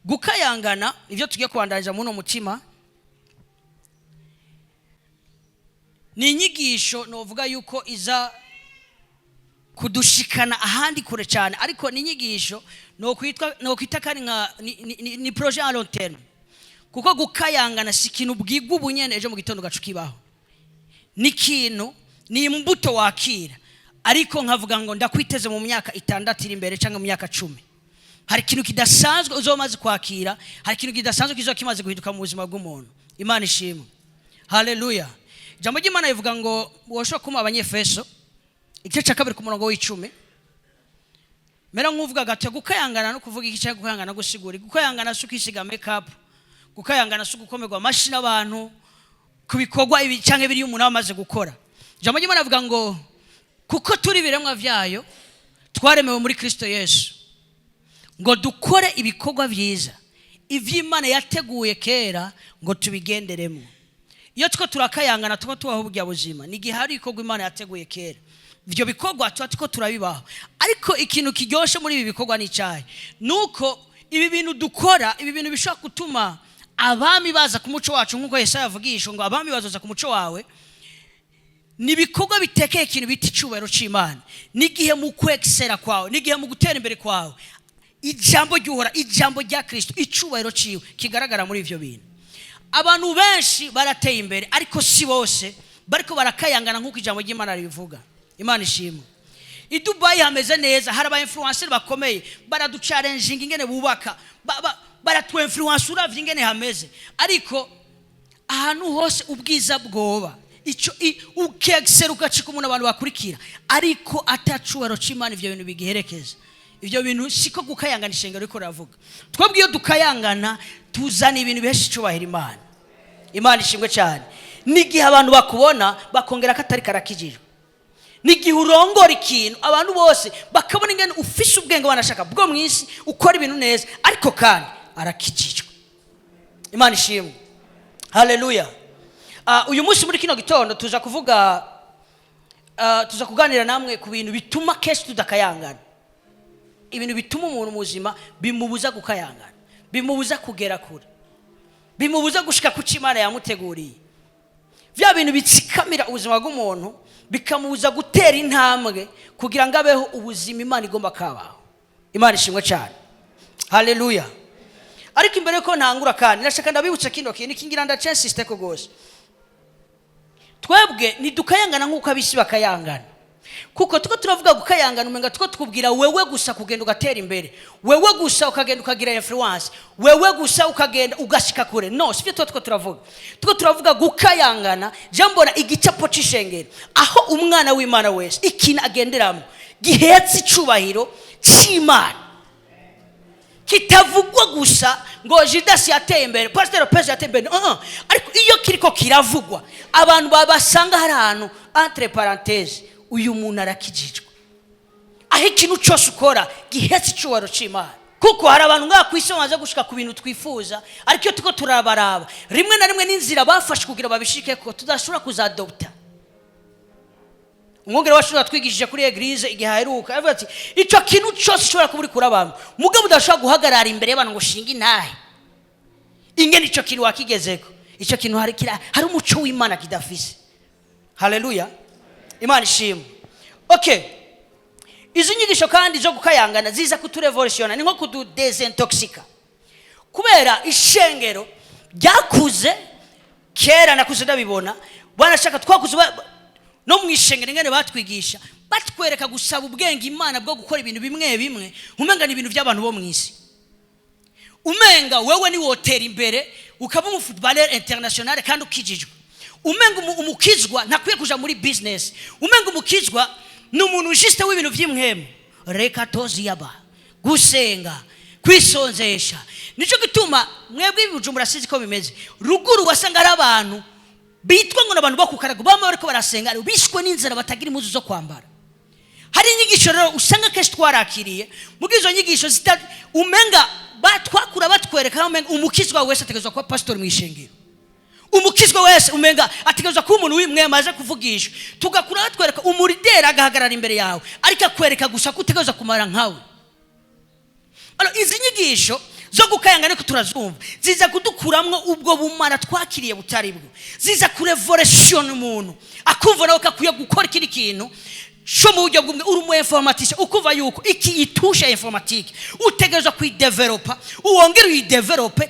Gukayangana, ibyo tugiye kubandanyiriza muri uno mutima, ni inyigisho novuga yuko iza kudushikana ahandi kure cyane, ariko ni inyigisho nokwita kandi nka ni projet à long terme, kuko gukayangana si ikintu bwigwa ubu nyene, ejo mu gitondo gaca ukibaho. Ni ikintu, ni imbuto wakira, ariko nkavuga ngo ndakwiteze mu myaka 6 iri imbere cyangwa mu myaka 10, hari ikintu kidasanzwe uzoba umaze kwakira, hari ikintu kidasanzwe kizoba kimaze guhinduka mu buzima bw'umuntu. Imana ishimwe, haleluya. Ijambo ry'Imana rivuga ngo woshobora kuma Abanyefeso igice cya 2 ku murongo w'10. Mera nk'uvuga gato gukayangana no kuvuga iki cyangwa gukayangana gusigura. Gukayangana si ukwisiga make up, gukayangana si ugukomerwa amashyi n'abantu ku bikorwa ibi cyangwa biriya umuntu aba amaze gukora. Ijambo ry'Imana rivuga ngo kuko turi ibiremwa byayo, twaremewe muri Kristo Yesu ngo dukore ibikorwa byiza, iby'Imana yateguye kera ngo tubigenderemo. Iyo two turakayangana, tuba tubaho burya buzima, ni igihe hari ibikorwa Imana yateguye kera. Ibyo bikorwa tuba tuko turabibaho, ariko ikintu kiryoshye muri ibi bikorwa ni icyayi, ni uko ibi bintu dukora, ibi bintu bishobora gutuma abami baza ku muco wacu, nk'uko Yesaya yavugisha ngo abami bazoza ku muco wawe. Ni ibikorwa bitekeye ikintu bita icyubahiro cy'Imana. N'igihe mu kwexcella kwawe, n'igihe mu gutera imbere kwawe, ijambo ry'Uhora, ijambo rya Kirisito, icyubahiro cyiwe kigaragara muri ibyo bintu. Abantu benshi barateye imbere, ariko si bose bariko barakayangana nk'uko ijambo ry'Imana ribivuga. Imana ishimwe. I Dubayi hameze neza, hari aba influencer bakomeye, baraduchallenginga ingene bubaka, baratwinfluence uravye ingene hameze. Ariko ahantu hose ubwiza bwoba icyo ukexcella, ugacika umuntu abantu bakurikira, ariko atacubahiro c'Imana ivyo bintu bigiherekeza, ivyo bintu siko gukayangana ishengero riko riravuga. Twebwe iyo dukayangana, tuzana ibintu bihesha icubahiro Imana. Imana ishimwe cyane. N'igihe abantu bakubona bakongera ko atari karakijijwe, n'igihe urongora ikintu, abantu bose bakabona ingene ufise ubwenge, wanashaka bwo mu isi, ukora ibintu neza, ariko kandi arakijijwe. Imana ishimwe, haleluya. Uyu munsi muri kino gitondo tuza kuvuga, tuza kuganira namwe ku bintu bituma kenshi tudakayangana, ibintu bituma umuntu muzima bimubuza gukayangana, bimubuza kugera kure, bimubuza gushika ku cyo Imana yamuteguriye, bya bintu bitsikamira ubuzima bw'umuntu, bikamubuza gutera intambwe kugira ngo abeho ubuzima Imana igomba kabaho. Imana ishimwe cyane, haleluya. Ariko imbere yuko ntangura, kandi ndashaka ndabibutsa kino kintu, ikingira ndacinsiste ko rwose twebwe ntidukayangana nk'uko ab'isi bakayangana, kuko tuko turavuga gukayangana umenga tuko tukubwira wewe gusa kugenda ugatera imbere, wewe gusa ukagenda ukagira influence, wewe gusa ukagenda ugashika kure. No sibyo tuba tuko turavuga. Tuko turavuga gukayangana, je mbona igicapo c'ishengero, aho umwana w'Imana wese ikintu agenderamo gihetse icubahiro c'Imana, kitavugwa gusa ngo Jidasi yateye imbere, Pasiteri Lopez yateye imbere, ariko iyo kiriko kiravugwa, abantu babasanga hari ahantu, entre parenthèse, uyu muntu arakijijwe, aho ikintu cyose ukora gihetse icyubahiro cy'Imana. Kuko hari abantu ngaha ku isi bamaze gushika ku bintu twifuza, ariko iyo turiko turabaraba, rimwe na rimwe n'inzira bafashe kugira babishike ko tudashobora kuzadopta. Umwungere wacu yatwigishije kuri église igihe aheruka, yavuga ati icyo kintu cyose ushobora kuba uri kurabamo, mugabo udashobora guhagarara imbere y'abantu ngo ushinge intahe ingene icyo kintu wakigezeko, icyo kintu hari umuco w'Imana kidafise. Haleluya, Imana ishimwe. Okay, izi nyigisho kandi zo gukayangana ziza kuturevolutiona, ni nko kududesintoxika, kubera ishengero ryakuze kera, nakuze ndabibona, banashaka twakuze no mu ishengero ingene batwigisha, batwereka gusaba ubwenge Imana bwo gukora ibintu bimwe bimwe, umenga ni ibintu by'abantu bo mu isi, umenga wewe niwotera imbere ukaba umufootballeur international kandi ukijijwe, umenga umukizwa ntakwiye kuja muri business, umenga umukizwa ni umuntu juste w'ibintu vy'imwemu, reka tozi yaba gusenga, kwisonzesha. Nico gituma mwebwe Ibijumbura, sizi ko bimeze ruguru, wasanga ari abantu bitwa ngo n'abantu bo kukarago, bama bariko barasenga ariko bishwe n'inzara, batagira impuzu zo kwambara. Hari inyigisho rero usanga kenshi twarakiriye muri izo nyigisho zita umenga twakura batwereka umenga umukizwa wese ategerezwa kuba pasitori mu ishengero, umukizwa wese umenga ategerezwa kuba umuntu w'imwema aje kuvugisha. Tugakura batwereka umuleader agahagarara imbere yawe, ariko akwereka gusa ko utegerezwa kumara nkawe. Alors, izi nyigisho Zo gukayangana ko turazumva, ziza kudukuramwo ubwo bumara twakiriye butari bwo, ziza kurevolutiona umuntu, akumva nawe ko akwiye gukora ikindi kintu cyo mu buryo bw'umwe. Uri umu informaticien, ukumva yuko iki itushe ya informatique utegerezwa kuyidevelopa, wongere uyidevelope,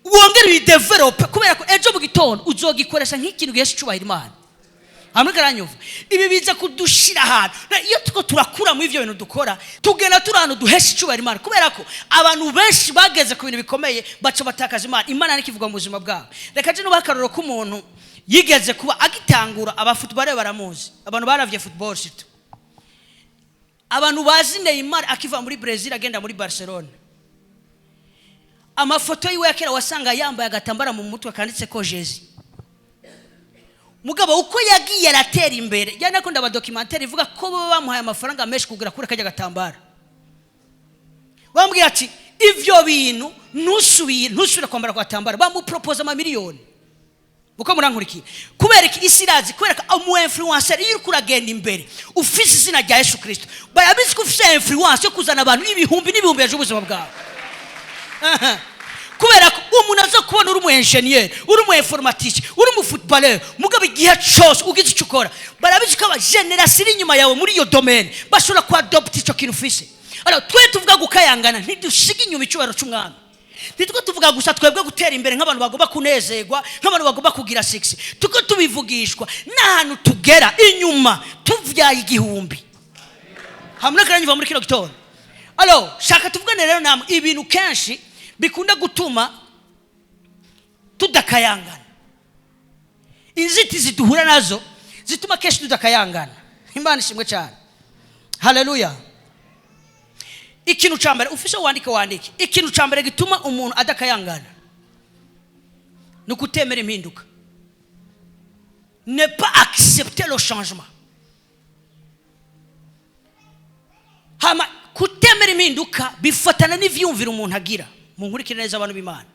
wongere uyidevelope, kubera ko ejo mu gitondo uzogikoresha nk'ikintu gihesha icubahiro Imana. Hamwe karanyumva, ibi biza kudushira ahantu. Iyo tuko turakura muri ivyo bintu dukora, tugenda turi ahantu duhesha icubahiro Imana, kubera ko abantu benshi bageze ku bintu bikomeye baca batakaza Imana. Imana ntikivuga mu buzima bwabo. Reka je nubaha akarorero k'umuntu yigeze kuba agitangura. Abafootball baramuzi, abantu baravye football, sito abantu bazi Neymar akiva muri Brazil agenda muri Barcelona. Amafoto yiwe ya kera wasanga yambaye agatambara mu mutwe kanditse ko Jésus. Mugabo uko yagiye aratera imbere, jya nakunda abadocumentaire ivuga ko baba bamuhaye amafaranga menshi kugura kuri kajya gatambara. Bambwira ati: "Ivyo bintu ntusubire, ntusubire kwambara kwa gatambara." Bamupropose amamiliyoni. Uko murankurikira? Kubera iki? Isi irazi, kubera ko umu influencer, iyo uriko uragenda imbere ufise izina rya Yesu Kristo, barabizi ko ufise influence yo kuzana abantu ibihumbi n'ibihumbi yaje ubuzima bwawe. Aha. Kubera ko umuntu aza kubona uri umu ingénieur, uri umu informaticien, uri umu footballeur, mugabo igihe cyose ugize icyo ukora, barabizi ko abagénération iri inyuma yawe muri iyo domaine bashobora kuadopta icyo kintu ufise. Alors, twe tuvuga gukayangana, ntidusiga inyuma icyubahiro cy'umwami. Ntitwe tuvuga gusa twebwe gutera imbere nk'abantu bagomba kunezerwa, nk'abantu bagomba kugira succès. Tuko tubivugishwa n'ahantu tugera inyuma tuvyaye igihumbi. Hamwe karanyuva muri kino gitondo. Alors, shaka tuvugane rero namwe ibintu kenshi bikunda gutuma tudakayangana, inzitizi duhura nazo zituma kenshi tudakayangana. Imana ishimwe cyane, haleluya. Ikintu cya mbere ufise, wandike, wandike. Ikintu cya mbere gituma umuntu adakayangana ni ukutemera impinduka, ne pas accepter le changement. Hama kutemera impinduka bifatana n'ivyumviro umuntu agira. Munkurikire neza, abantu b'Imana.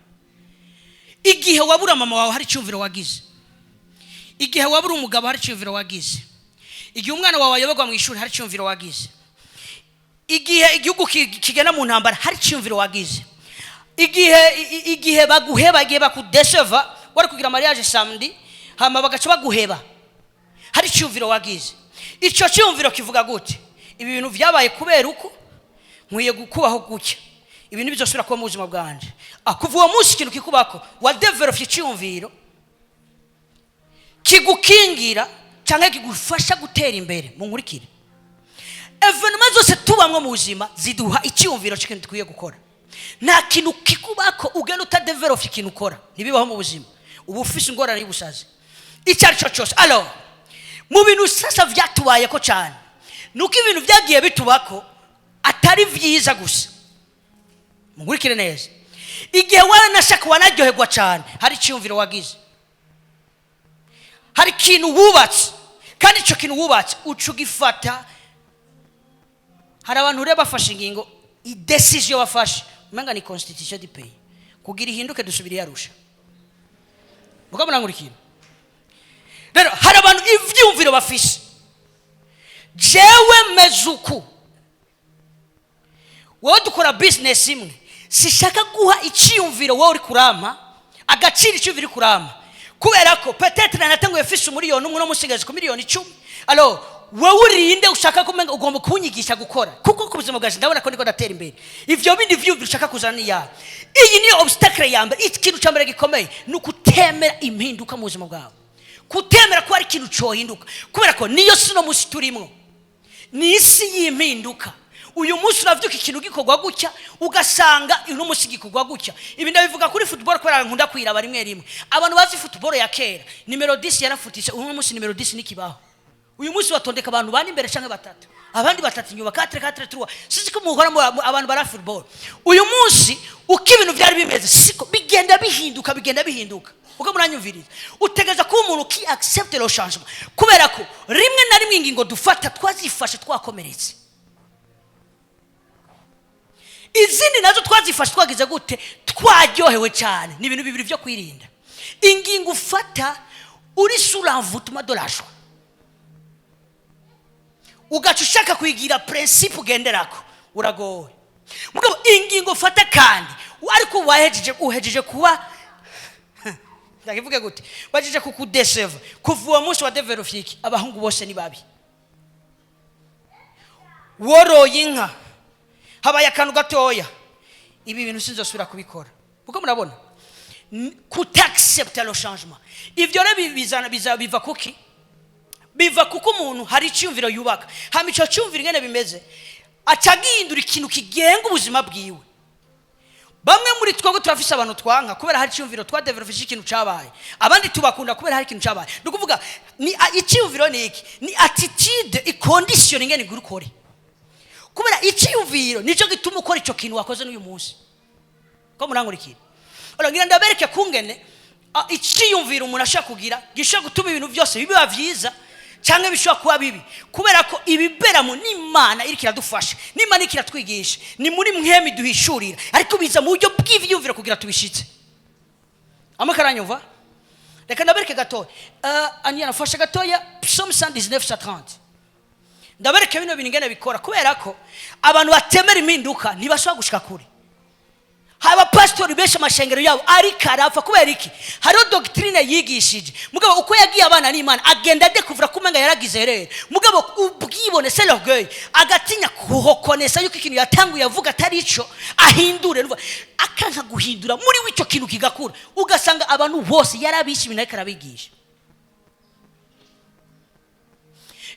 Igihe wabura mama wawe, hari icyumviro wagize. Igihe wabura umugabo, hari icyumviro wagize. Igihe umwana wawe ayoberwa mu ishuri, hari icyumviro wagize. Igihe igihugu kigenda mu ntambara, hari icyumviro wagize. Igihe baguheba, igihe bakudeseva, wari kugira mariage samedi, hama bagaca baguheba, hari icyumviro wagize. Icyo cyumviro kivuga gute? Ibi bintu byabaye kubera uko nkwiye kubaho gutya, ibintu bizosubira kuba mu buzima bwanje. Kuva uwo munsi ikintu kikubako, wadevelopye icyumviro kigukingira cyangwa kigufasha gutera imbere. Munkurikire, événements zose tubamwo mu buzima ziduha icyumviro cy'ikintu dukwiye gukora. Nta kintu kikubako ugenda utadevelopye ikintu ukora, ntibibaho mu buzima, uba ufise ingorane y'ubusazi icyo ari cyo cyose. Alors, mu bintu sasa byatubayeko cyane, ni uko ibintu byagiye bitubako atari byiza gusa. Munkurikire neza, igihe waranashaka wanaryoherwa cyane, hari icyumviro wagize, hari ikintu wubatse, kandi icyo kintu wubatse uca ugifata. Hari abantu rero bafashe ingingo, idécision bafashe umenga ni constitution du pays, kugira ihinduke dusubire yarusha. Muko murankurikira? Rero hari abantu ivyumviro bafise: "Jewe meze uku, wowe dukora business imwe, sishaka guha icyiyumviro wowe uri kurampa agaciro, icyiyumviro uri kurampa, kubera ko peut-être natanguye mfise 1 miliyoni no musigaje ku miliyoni 10. Alors wowe urinde ushaka kumenga ugomba kunyigisha gukora, kuko ku buzima bwaje ndabona ko ndiko ndatera imbere. Ivyo bindi vyumviro ushaka kuzana ni yawe." Iyi niyo obstacle ya mbere. Ikintu cya mbere gikomeye ni ukutemera impinduka mu buzima bwawe, kutemera ko hari ikintu cohinduka, kubera ko niyo si no musi turimwo ni isi y'impinduka. Uyu munsi uravyuka ikintu gikorwa gutya, ugasanga uno munsi gikorwa gutya. Ibi ndabivuga kuri football kubera nkunda kwiraba rimwe rimwe. Abantu bazi football ya kera, nimero 10 yarafutise. Uno munsi nimero 10 nikibaho. Uyu munsi batondeka abantu bane imbere canke batatu, abandi batatu inyuma, 4 4 3. Sizi ko muhora abantu bara football. Uyu munsi uko ibintu byari bimeze siko bigenda, bihinduka, bigenda bihinduka. Uko muranyumviriza? Utegereza kuba umuntu qui accepte le changement, kubera ko rimwe na rimwe ingingo dufata twazifashe twakomeretse, izindi nazo twazifashe twagize gute? Twaryohewe cyane. Ni ibintu bibiri byo kwirinda: ingingo ufata uri sous l'envoûtement de la joie, ugaca ushaka kuyigira principe ugenderako, uragowe. Mugabo ingingo fata kandi ariko wahejeje, uhejeje kuba, ndakivuge gute, bajeje kukudeseva. Kuva uwo munsi wa developiki, abahungu bose ni babi. Woroye inka, habaye akantu gatoya, ibi bintu sinzosubira kubikora. Kuko murabona kutaccepta le changement, ivyo rero bizana biva kuki? Biva kuko umuntu hari icyumviro yubaka, hama ico cyumviro ingene bimeze aca agihindura ikintu kigenga ubuzima bwiwe. Bamwe muri twebwe turafise abantu twanka kubera hari icyumviro twadevelopije, ikintu cabaye. Abandi tubakunda kubera hari ikintu cabaye. Ni ukuvuga ni icyumviro ni iki? Ni attitude iconditionne ingene igura ukore, kubera icyiyumviro nicyo gituma ukora ico kintu wakoze n'uyu munsi. Ko murankurikira? Ora ngira ndabereke kungene icyiyumviro umuntu ashobora kugira gishobora gutuma ibintu byose biba vyiza cyangwa bishobora kuba bibi, kubera ko ibiberamo n'Imana iriko iradufasha, n'Imana iriko iratwigisha, ni muri mwemi duhishurira, ariko biza mu buryo bw'ivyiyumviro kugira tubishitse. Amwe karanyumva? Reka ndabereke gatoya. Aniya nafashe gatoya Psaume 119 130, ndabereke bino bintu ingene bikora, kubera ko abantu batemera impinduka ntibashobora gushika kure. Hari abapasitori benshi amashengero yabo ariko arapfa. Kubera iki? Hariho doctrine yigishije, mugabo uko yagiye abana n'Imana agenda adekuvura ko umenga yaragize rero, mugabo ubwibone, c'est l'orgueil, agatinya kuhokonesa yuko ikintu yatanguye avuga atari ico, ahindure. Nuvuga, akanka guhindura muri we, ico kintu kigakura, ugasanga abantu bose yarabishe ibintu ariko arabigisha.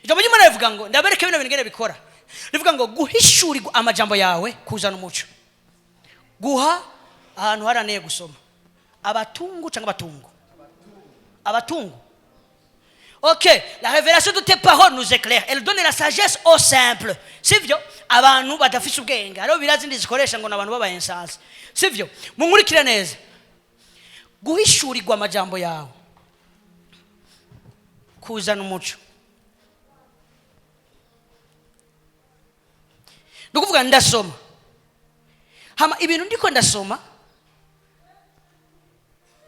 Ijambo ry'Imana rivuga ngo, ndabereke bino bintu ingene bikora, rivuga ngo guhishurirwa amajambo yawe kuzana umuco. Guha ahantu haraneye gusoma abatungu cyangwa abatungu, abatungu. Ok, la révélation de tes paroles nous éclaire, elle donne la sagesse aux simples. Sivyo? Abantu badafise ubwenge, hariho birazindi zikoresha ngo ni abantu b'abayensansi, sivyo? Munkurikire neza. Guhishurirwa amajambo yawe kuzana umuco. Ni ukuvuga ndasoma, hama ibintu ndiko ndasoma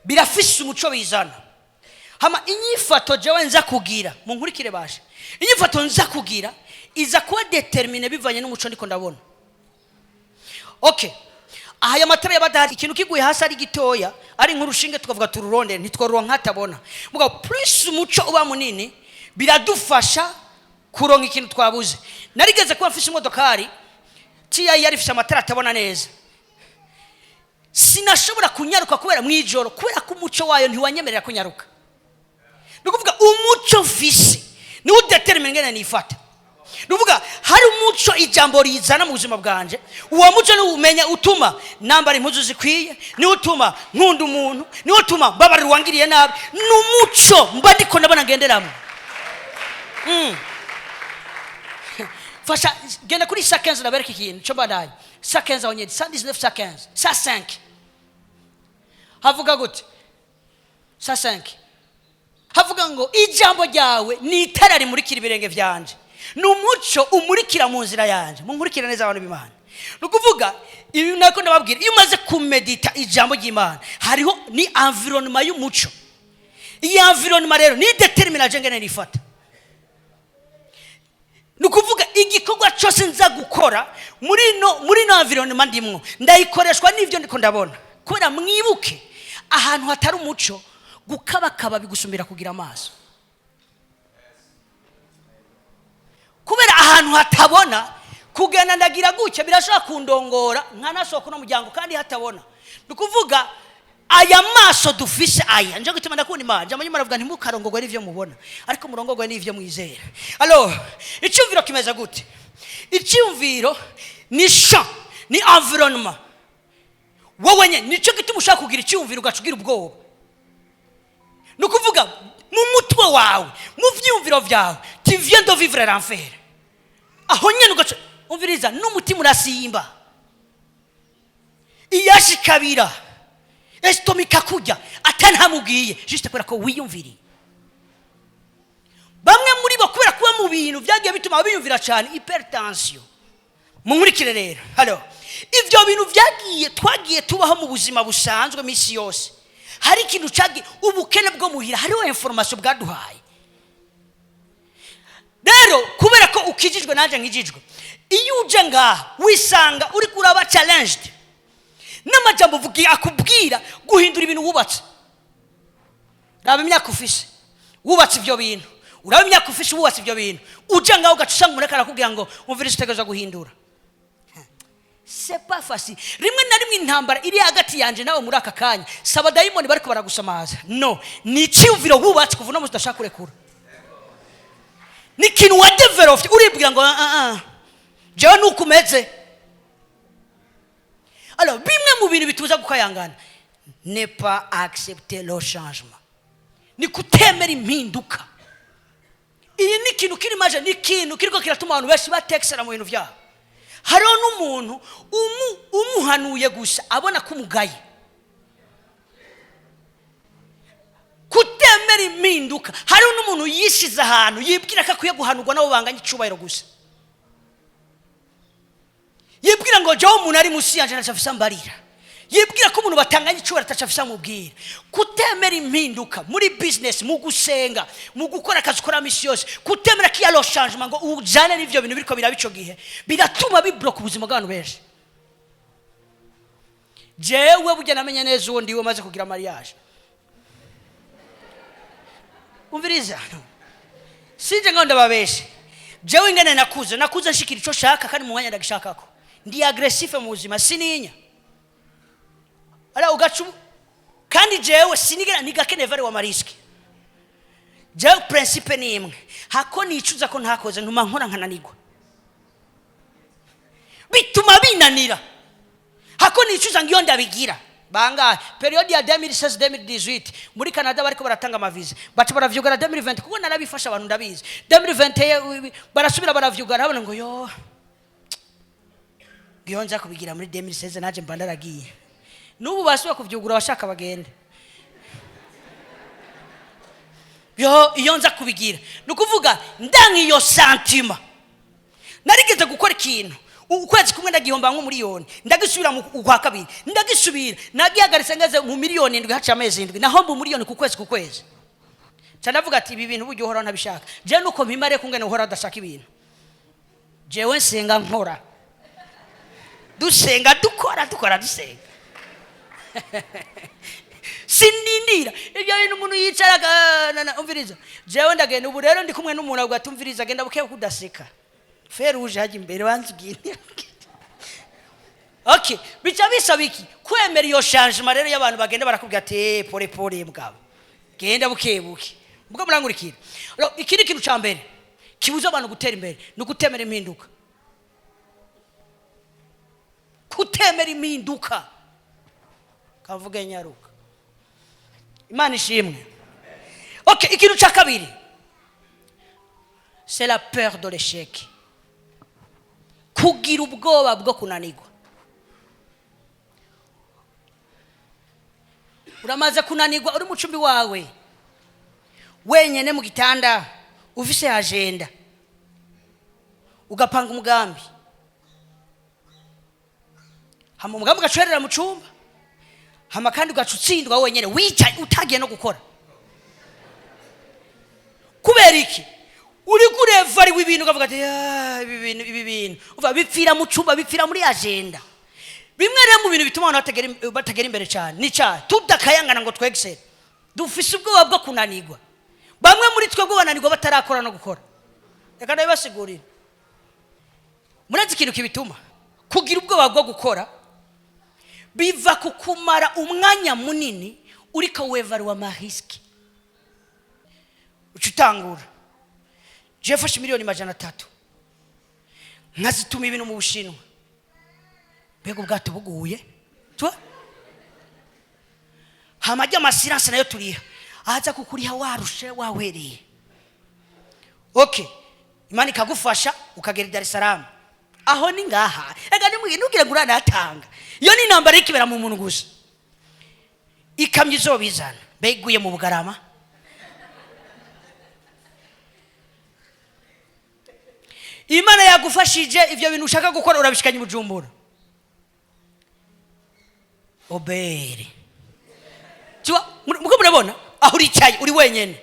birafise umuco bizana, hama inyifato jewe nza kugira, munkurikire basha, inyifato nza kugira iza kuba déterminée bivanye n'umuco ndiko ndabona. Okay, aha aya matara y'abadahari, ikintu kiguye hasi ari gitoya, ari nk'urushinge, tukavuga tururondere, ntitworonka hatabona. Mugabo plus umuco uba munini, biradufasha kuronka ikintu twabuze. Narigeze kuba mfise imodokari TI yari ifise amatara atabona neza, sinashobora kunyaruka kubera mwijoro, kubera ko umuco wayo ntiwanyemerera kunyaruka. Ni ukuvuga umuco mfise niwo udetermine ingene nifata. Ni ukuvuga hari umuco ijambo rizana mu buzima bwanje, uwo muco niwo umenya utuma nambara impuzu zikwiye, niwo utuma nkunda umuntu, niwo utuma mbabarira uwangiriye nabi. Ni umuco mba ndiko ndabona ngenderamo. Fasha genda kuri 115, ndabereka ikintu cyo mbandanye. 115 aho nyene, 119, 115, 105, havuga gute? 105 havuga ngo ijambo ryawe ni itara rimurikira ibirenge vyanje, ni umuco umurikira mu nzira yanje. Munkurikire neza, abantu b'Imana. Ni ukuvuga ibi nako ndababwira, iyo umaze kumedita ijambo ry'Imana, hariho ni environnement y'umuco. Iyi environnement rero ni déterminage ngene nifata. Ni ukuvuga igikorwa cyose nza gukora muri no environnement ndimwo, ndayikoreshwa n'ibyo ndiko ndabona. Kubera mwibuke, ahantu hatari umuco, gukabakaba bigusumbira kugira amaso, kubera ahantu hatabona, kugenda ndagira gutya birashobora kundongora nkanasohoka uno muryango kandi hatabona. Ni ukuvuga aya maso dufise aya nje gutuma ndakunda Imana. Jambo nyuma aravuga, ntimukarongogwe n'ivyo mubona, ariko murongogwe n'ivyo mwizera. Alors icyumviro kimeze gute? Icyumviro ni champ, ni environnement wowe nyene. Nico gituma ushaka kugira icyumviro ugaca ugira ubwoba. Ni ukuvuga mu mutwe wawe, mu vyiyumviro vyawe, tu viens de vivre l'enfer. Aho nyene ugaca umviriza n'umutima urasimba, iyashikabira estomac ikakurya atantamubwiye, juste kubera ko wiyumviriye. Bamwe muri bo kubera kuba mu bintu byagiye bituma biyumvira cyane, hypertension. Munkurikire rero. Halo, ivyo bintu byagiye twagiye tubaho mu buzima busanzwe misi yose, hari ikintu cagiye ubukene bwo muhira, hariho information bwaduhaye. Rero kubera ko ukijijwe nanjye nkijijwe, Iyo uje ngaha wisanga uri kuraba challenged n'amajambo uvugiye akubwira guhindura ibintu wubatse. Raba imyaka ufise wubatse ibyo bintu, uraba imyaka ufise wubatse ibyo bintu, uje ngaho ugaca usanga umuntu ariko arakubwira ngo umvirize, utegerezwa guhindura. C'est pas facile. Rimwe na rimwe intambara iri hagati yanje nawe muri aka kanya si abadayimoni bariko baragusamaza, no ni icyumviro wubatse kuva uno munsi udashaka kurekura, ni ikintu wa developed, uribwira ngo ah, ah, jewe nuko umeze. Alors, bimwe mu bintu bituza gukayangana, ne pas accepter le changement, ni kutemera impinduka. Iyi ni ikintu kiri maje, ni ikintu kiriko kiratuma abantu benshi batekesera mu bintu byabo. Hariho n'umuntu umuhanuye gusa abona ko umugaye. Kutemera impinduka, hariho n'umuntu yishize ahantu yibwira ko akwiye guhanurwa n'abo banganya icubahiro gusa, yibwira ngo jewe umuntu ari munsi yanje ntaco afise ambarira, yibwira ko umuntu batanganya icubahiro ataco afise amubwira. Kutemera impinduka muri business, mu gusenga, mu gukora akazi ukora misi yose, kutemera ko iyo changement ngo ujane n'ivyo bintu biriko biraba ico gihe, biratuma bibloka ubuzima bw'abantu benshi. Jewe burya namenye neza uwo ndiwe maze kugira mariage. Umviriza, sinje ngo ndababeshe, jewe ingene nakuze, nakuze nshikira ico shaka kandi mu mwanya ndagishakako. Ndi agressif mu buzima, sininya ara ugaca kandi jewe sinigera nigake never wa ma risques. Jewe principe ni imwe: hako nicuza ko ntakoze, ntuma nkora nkananigwa, bituma binanira. Hako nicuza ngo iyo ndabigira bangahe. Période ya 2016, 2018 muri Canada bariko baratanga ama visa, baca baravyugara. 2020, kuko narabifasha abantu ndabizi, 2020 barasubira baravyugara. Babona ngo yo ngiyo nza kubigira muri 2016, naje mba ndaragiye. N'ubu basubiye kuvyugura, abashaka bagende. Yo iyo nza kubigira, ni ukuvuga ndanka iyo sentiment. Narigeze gukora ikintu ukwezi kumwe ndagihomba nk'umuriyoni, ndagisubira mu kwa kabiri, ndagisubira, nagihagaritse ngeze mu miliyoni 7, haca amezi 7 naho mu miliyoni ku kwezi ku kwezi. Nca ndavuga ati ibi bintu burya uhoraho ntabishaka. Jewe nuko mpimare kungene uhoraho adashaka ibintu. Jewe nsenga nkora, dusenga dukora, dukora dusenga, sinindira ibyo bintu umuntu yicaraga. Umviriza, jewe ndagenda ubu rero ndi kumwe n'umuntu avuga ati umviriza, genda buke kudaseka, feruje hajya imbere banza ugende. Okay, bica bisaba iki? Kwemera iyo changement rero y'abantu bagenda barakubwira ati pole pole mugabo, genda buke buke. Ubwo murangurikira. Alors, iki ni ikintu ca mbere kibuza abantu gutera imbere, ni ugutemera impinduka. Kutemera impinduka, kavuge nyaruka. Imana ishimwe. Okay, ikintu cya kabiri, c'est la peur de l'échec, kugira ubwoba bwo kunanirwa. Uramaze kunanirwa uri mu cumbi wawe wenyene mu gitanda, ufise agenda, ugapanga umugambi, hama umugambi ugacerera mu cumba, hama kandi ugaca utsindwa wenyene wicaye utagiye no gukora. Kubera iki? Uri kureva ari ibintu ukavuga ati "Ah, ibi bintu, ibi bintu." Uva bipfira mu cumba, bipfira muri agenda. Bimwe rero mu bintu bituma abantu batagera imbere cyane ni cyaha tudakayangana ngo twegisere, dufise ubwoba bwo kunanirwa. Bamwe muri twebwe bananirwa batarakora no gukora. Reka ndabibasigurire. Murazi ikintu kibituma kugira ubwoba bwo gukora? Biva ku kumara umwanya munini uriko wevaruwa ama risques. Uca utangura, jewe fashe miliyoni 300 nkazituma ibintu mu Bushinwa, mbega ubwato buguye twa hama ajya ama assurance nayo turiha, aza kukuriha warushe wawereye. Okay, Imana ikagufasha ukagera i Dar es Salaam, aho ni ngaha. Ega ntugire ngo uranatanga, iyo ni intambara iriko mu muntu gusa. Ikamyo izobizana mbega iguye mu Bugarama? Imana yagufashije, ivyo bintu ushaka gukora urabishikanye i Bujumbura. Obere muko murabona aho uricaye uri wenyene,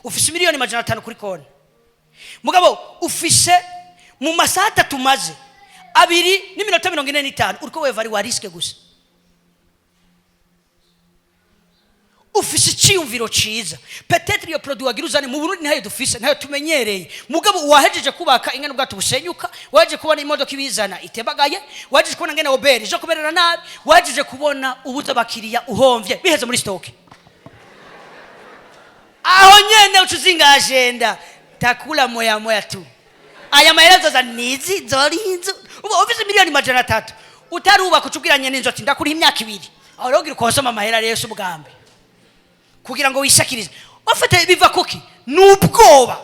ufise miliyoni 500 kuri konti, mugabo ufise Mu masaha 3 maze 2:45 uriko wévalua risque gusa. Ufise icyiyumviro ciza, peut-être iyo produit wagira uzane mu Burundi ntayo dufise, ntayo tumenyereye. Mugabo wahejeje kubaka ingene ubwato busenyuka, wahejeje kubona imodoka ibizana itebagaye, wahejeje kubona ngene OBR ije kumerera nabi, wahejeje kubona ubuza abakiriya uhomvye biheze muri stock. Aho nyene uca uzinga agenda takula moya moya tu. Aya mahera azoza nizi zori inzu. Uba ufise 300 miliyoni utarubaka, uca ubwira nyene inzu ati: "Ndakuriha imyaka 2." Aho rero ugira ukonsoma amahera rero si ubwambe kugira ngo wisakirize. Ufite biva kuki? Ni ubwoba,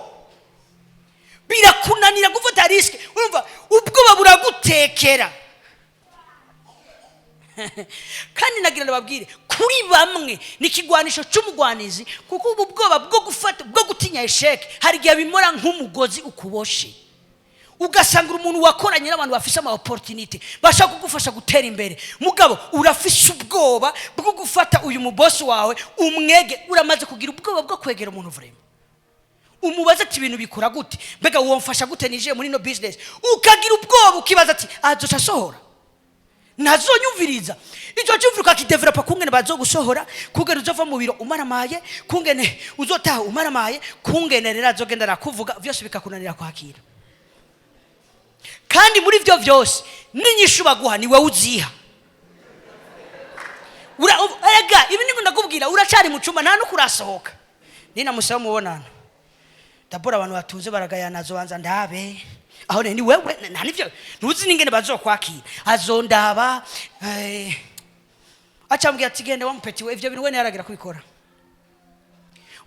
birakunanira gufata risque. Urumva ubwoba buragutekera. Kandi nagira ndababwire, kuri bamwe ni ikigwanisho cy'umugwanizi, kuko ubu bwoba bwo gufata, bwo gutinya échec, hari igihe bimora nk'umugozi ukuboshe, ugasanga umuntu wakoranye n'abantu bafise ama opportunité bashaka kugufasha gutera imbere, mugabo urafise ubwoba bwo gufata uyu mubosi wawe umwege. Uramaze kugira ubwoba bwo kwegera umuntu vraiment umubaze ati: "Ibintu bikora gute? Mbega womfasha gute nije muri ino business?" Ukagira ubwoba, ukibaza ati: "Azoca asohora, ntazonyumviriza." Icyo cyumviro ukakidéveloppa kungene bazogusohora, kungene uzova mu biro umaramaye, kungene uzotaha umaramaye, kungene rero azogenda arakuvuga, byose bikakunanira kwakira. Kandi muri byo byose n'inyishu baguha ni wowe uziha. Erega ibi niko ndakubwira, uracari mu cumba, nta no kurasohoka. Ninamusaba umubonano dabora, abantu batunze baragayana, azobanza ndabe aho ni wewe nta nivyo ntuzi n'ingene bazokwakira, azondaba acambwira ati: "Gende wa mupeti we, ivyo bintu we ntiyaragira kubikora.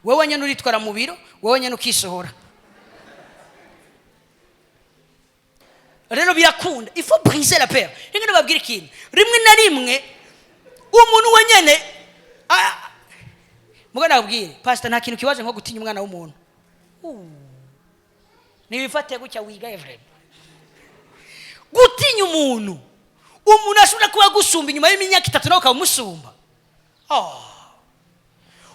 Wewe nyene uritwara mu biro, wewe nyene ukisohora." Rero birakunda, il faut briser la peur. Rimwe nababwira ikintu, rimwe na rimwe umuntu wenyene muga nababwire, pastor, nta kintu kibaje nko gutinya umwana w'umuntu. Nibifate gutya wigaye vraiment. Gutinya umuntu, umuntu ashobora kuba agusumba inyuma y'imyaka 3 nawe ukaba umusumba. Oh.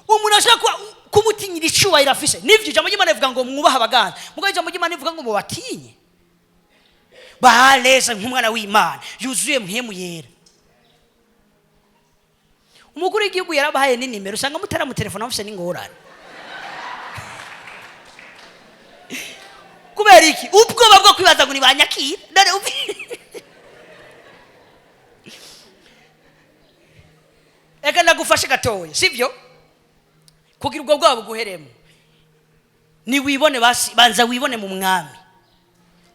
Umuntu ashobora kuba kumutinyira icubahiro afise. Nivyo ijambo ry'Imana rivuga ngo mwubahe abaganga, mugabo ijambo ry'Imana rivuga ngo mubatinye bahaleza nk'umwana w'Imana yuzuye Mpwemu Yera. Umukuru w'igihugu yarabahaye n'inimero, usanga mutaramutelefona mufise n'ingorane. Kubera iki? Ubwoba bwo kwibaza ngo ntibanyakira. None reka ndagufashe gatoya, sibyo? Kugira ubwo bwoba buguheremo, niwibone basi, banza wibone mu Mwami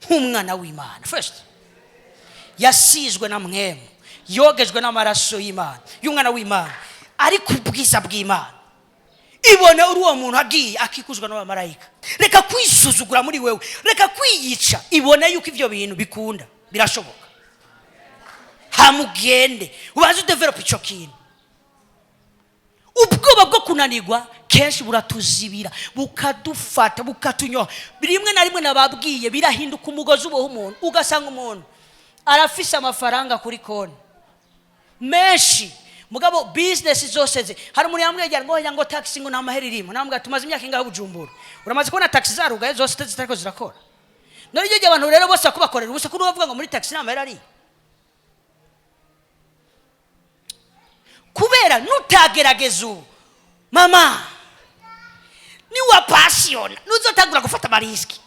nk'umwana w'Imana first, yasizwe na Mpwemu, yogejwe n'amaraso y'Imana, y'umwana w'Imana, ariko ubwiza bw'Imana. Ibone uri uwo muntu agiye akikuzwa n'abamarayika. Reka kwisuzugura muri wewe, reka kwiyica. Ibone yuko ivyo bintu bikunda, birashoboka. Hamugende ubanze udéveloppe ico kintu. Ubwoba bwo kunanirwa kenshi buratuzibira, bukadufata, bukatunyoha. Rimwe na rimwe nababwiye, birahinduka umugozi uboha umuntu. Ugasanga umuntu arafise amafaranga kuri konti menshi, mugabo business zose ze, hari umuntu yambwiye ngo oya, ngo taxi ngo nta mahera irimo. Nambwira: "Tumaze imyaka ingahe Bujumbura? Uramaze kubona taxi zarugaye zose zitariko zirakora?" None iryo abantu rero bose bakubakorera ubusa, kuri bavuga ngo muri taxi nta mahera ari, kubera nutagerageza ubu, mama, niwa pasiona nuzotangura gufata amarisques.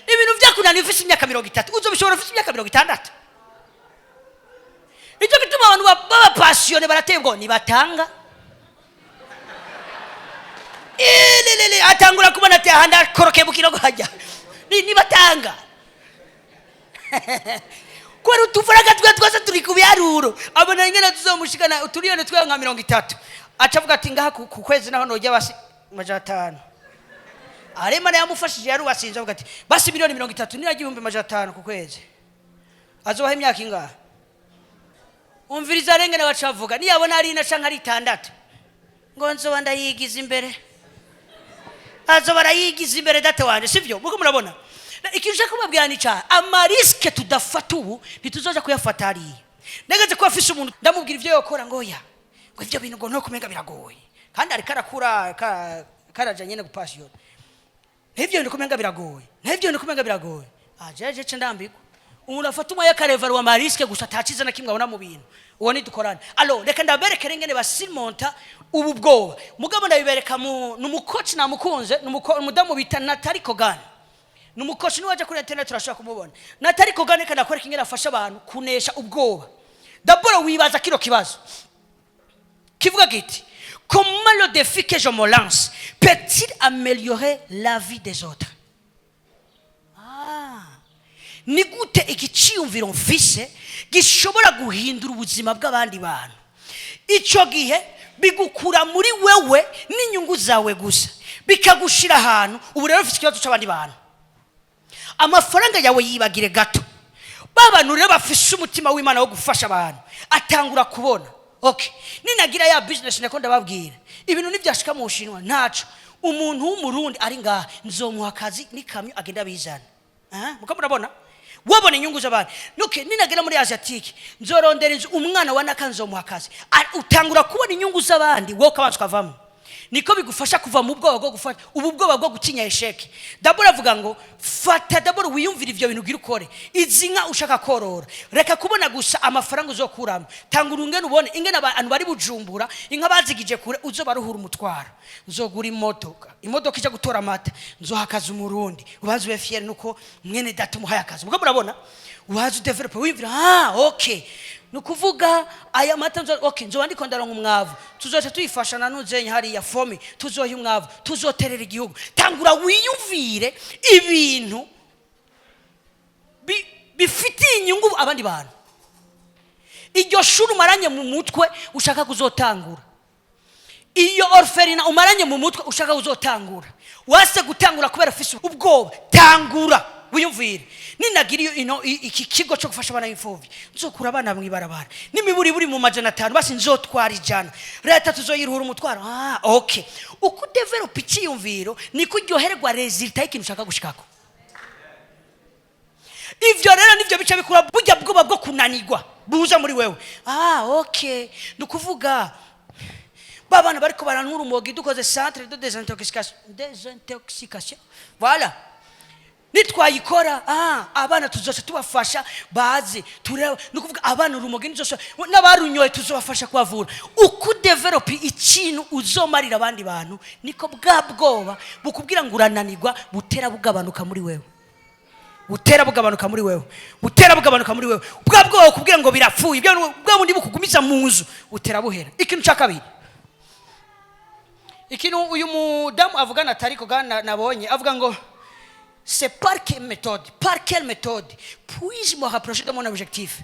Ibintu byakunaniye ufise imyaka 30, uzobishobora ufise imyaka 60. Icyo gituma abantu b'abapassionnés barateye ubwoba, ntibatanga. Ililili, atangura kubona ati: "Aha ndakorokeye mu kinogo hajya." Nibatanga kubera utufaranga twe twose turi ku biharuro, abona ingene tuzomushikana uturiyoni twe nka 30, aca avuga ati: "Ngaha ku kwezi naho nojya basi 500." Aremana yamufashije, yarubasinze, avuga ati: "Basi 30 miliyoni nirajya 500,000 ku kwezi, azobaha imyaka ingahe?" Umviriza, arengene baca bavuga niyabona ari ine canke ari 6, ngo nzoba ndayigiza imbere, azoba arayigiza imbere data wanje. Sivyo? Muko murabona ikintu ushaka kubabwira ni cyaha, amarisques tudafata ubu ntituzoja kuyafata hariya. Nageze kuba afise umuntu, ndamubwira ivyo yokora, ngo oya, ngo ivyo bintu ngo no kumenga biragoye, kandi ariko arakura karaja nyene gupasiyona. N'ivyo bintu kumenga biragoye, n'ivyo bintu kumenga biragoye. Ah, jeje ce ndambirwa. Umuntu afata umwanya akarevaruwa ama risques gusa, ataciza na kimwe abona mu bintu, uwo nidukorane. Alors reka ndaberekere ingene basurmonta ubu bwoba. Mugabo ndabibereka mu ni umu coach namukunze, ni umudamu bita Nathalie Kogan. Ni umu coach, niwaja kuri internet urashobora kumubona, Nathalie Kogan. Reka ndakwereka ingene afasha abantu kunesha ubwoba. D'abord wibaza kino kibazo kivuga giti: "Comment le défi que je me lance peut-il améliorer la vie des autres?" Ah. Ni gute igiciyumviro mfise gishobora guhindura ubuzima bw'abandi bantu? Icyo gihe bigukura muri wewe n'inyungu zawe gusa, bikagushira ahantu ubu rero ufite ikibazo cy'abandi bantu. Amafaranga yawe yibagire gato. Ba bantu rero bafise umutima w'Imana wo gufasha abantu, atangura kubona: okay, ninagira ya business nako ndababwira, ibintu nibyashika mu Bushinwa, ntaco umuntu w'Umurundi ari ngaha nzomuha akazi n'ikamyo agenda abizana. Ah, muko murabona, wabona inyungu z'abantu. Okay, ninagera muri asiatique nzorondera inzu, umwana wa naka nzomuha akazi. Ah, utangura kubona inyungu z'abandi, wowe ukabanza ukavamo. Niko bigufasha kuva mu bwoba bwo gufata ubu bwoba bwo gutinya échec. D'abord avuga ngo fata, d'abord wiyumvire ivyo bintu ugira ukore. Izi nka ushaka korora, reka kubona gusa amafaranga uzokuramo. Tanga urungene ubone ingene abantu bari Bujumbura inka bazigije kure uzobaruhura umutwaro. Nzogura imodoka, imodoka ija gutora amata, nzoha akazi Umurundi. Ubanze ube fier nuko mwene data umuhaye akazi. Muko murabona, ubaze udevelope, wiyumvira: ah, okay, ni ukuvuga aya mata nzo, okay, nzoba ndiko ndaronka umwavu, tuzoca tuyifasha na nuzenya hariya fomi, tuzoha umwavu, tuzoterera igihugu. Tangura wiyumvire ibintu bifitiye inyungu abandi bantu. Iryo shuri umaranye mu mutwe ushaka kuzotangura, iyo orphelinat umaranye mu mutwe ushaka kuzotangura, wase gutangura kubera ufise ubwoba. Tangura wiyumvire: ninagira iyo ino iki kigo cyo gufasha abana b'imfubyi, nzokura abana mw'ibarabara n'imiburi buri mu 500, basi nzotwara 100, leta tuzoyiruhura umutwaro. Ah, okay, uko udevelopa icyiyumviro niko uryoherwa résultat y'ikintu ushaka gushikako. Ivyo rero nivyo bica bikura burya bwoba bwo kunanirwa buza muri wewe. Ah, okay, ni ukuvuga ba bana bariko baranywa urumogi, dukoze centre de désintoxication, voilà, nitwayikora, ah, abana tuzoca tubafasha baze tureba. Ni ukuvuga abana urumogi nizose n'abarunyoye tuzobafasha kubavura. Uko udevelopa ikintu uzomarira abandi bantu, niko bwa bwoba bukubwira ngo urananirwa butera bugabanuka muri wewe, butera bugabanuka muri wewe, butera bugabanuka muri wewe. Bwa bwoba bukubwira ngo birapfuye, bwa bundi bukugumiza mu nzu, butera buhera. Ikintu cya kabiri, ikintu uyu mudamu avugana atari ko nabonye, avuga ngo: "C'est par quelle méthode, par quelle méthode puis-je me rapprocher de mon objectif?"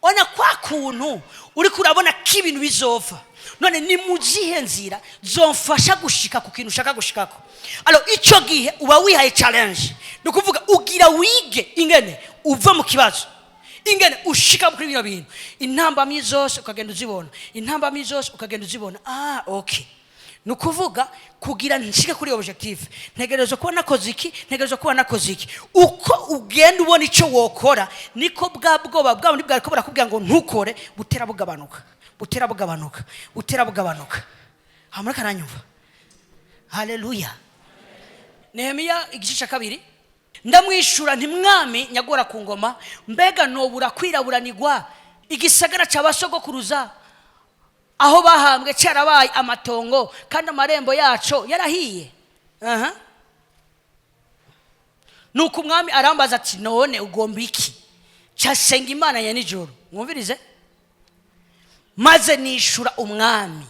Ona kwa kuntu uriko urabona ko ibintu bizova, none ni mu zihe nzira zomfasha gushika ku kintu ushaka gushikako? Alors icyo gihe uba wihaye challenge, ni ukuvuga ugira wige ingene uva mu kibazo, ingene ushika kuri bino bintu. Intambamyi zose ukagenda uzibona, intambamyi zose ukagenda uzibona. Ah, okay, ni ukuvuga kugira nshike kuri objectif ntegerezwa kuba nakoze iki, ntegerezwa kuba nakoze iki. Uko ugenda ubona icyo wokora, niko bwa bwoba bwa bundi bwariko burakubwira ngo ntukore butera bugabanuka, butera bugabanuka, butera bugabanuka. Hamwe karanyumva? Haleluya! Nehemiya igice cya kabiri. Ndamwishura nti: "Mwami nyagora ku ngoma, mbega nobura kwiraburanirwa igisagara cya basogokuruza aho bahambwe cyarabaye amatongo kandi amarembo yaco yarahiye?" Aha. Nuko umwami arambaza ati: "None ugomba iki?" Casenga Imana ya nijoro. Mwumvirize. Maze nishura umwami.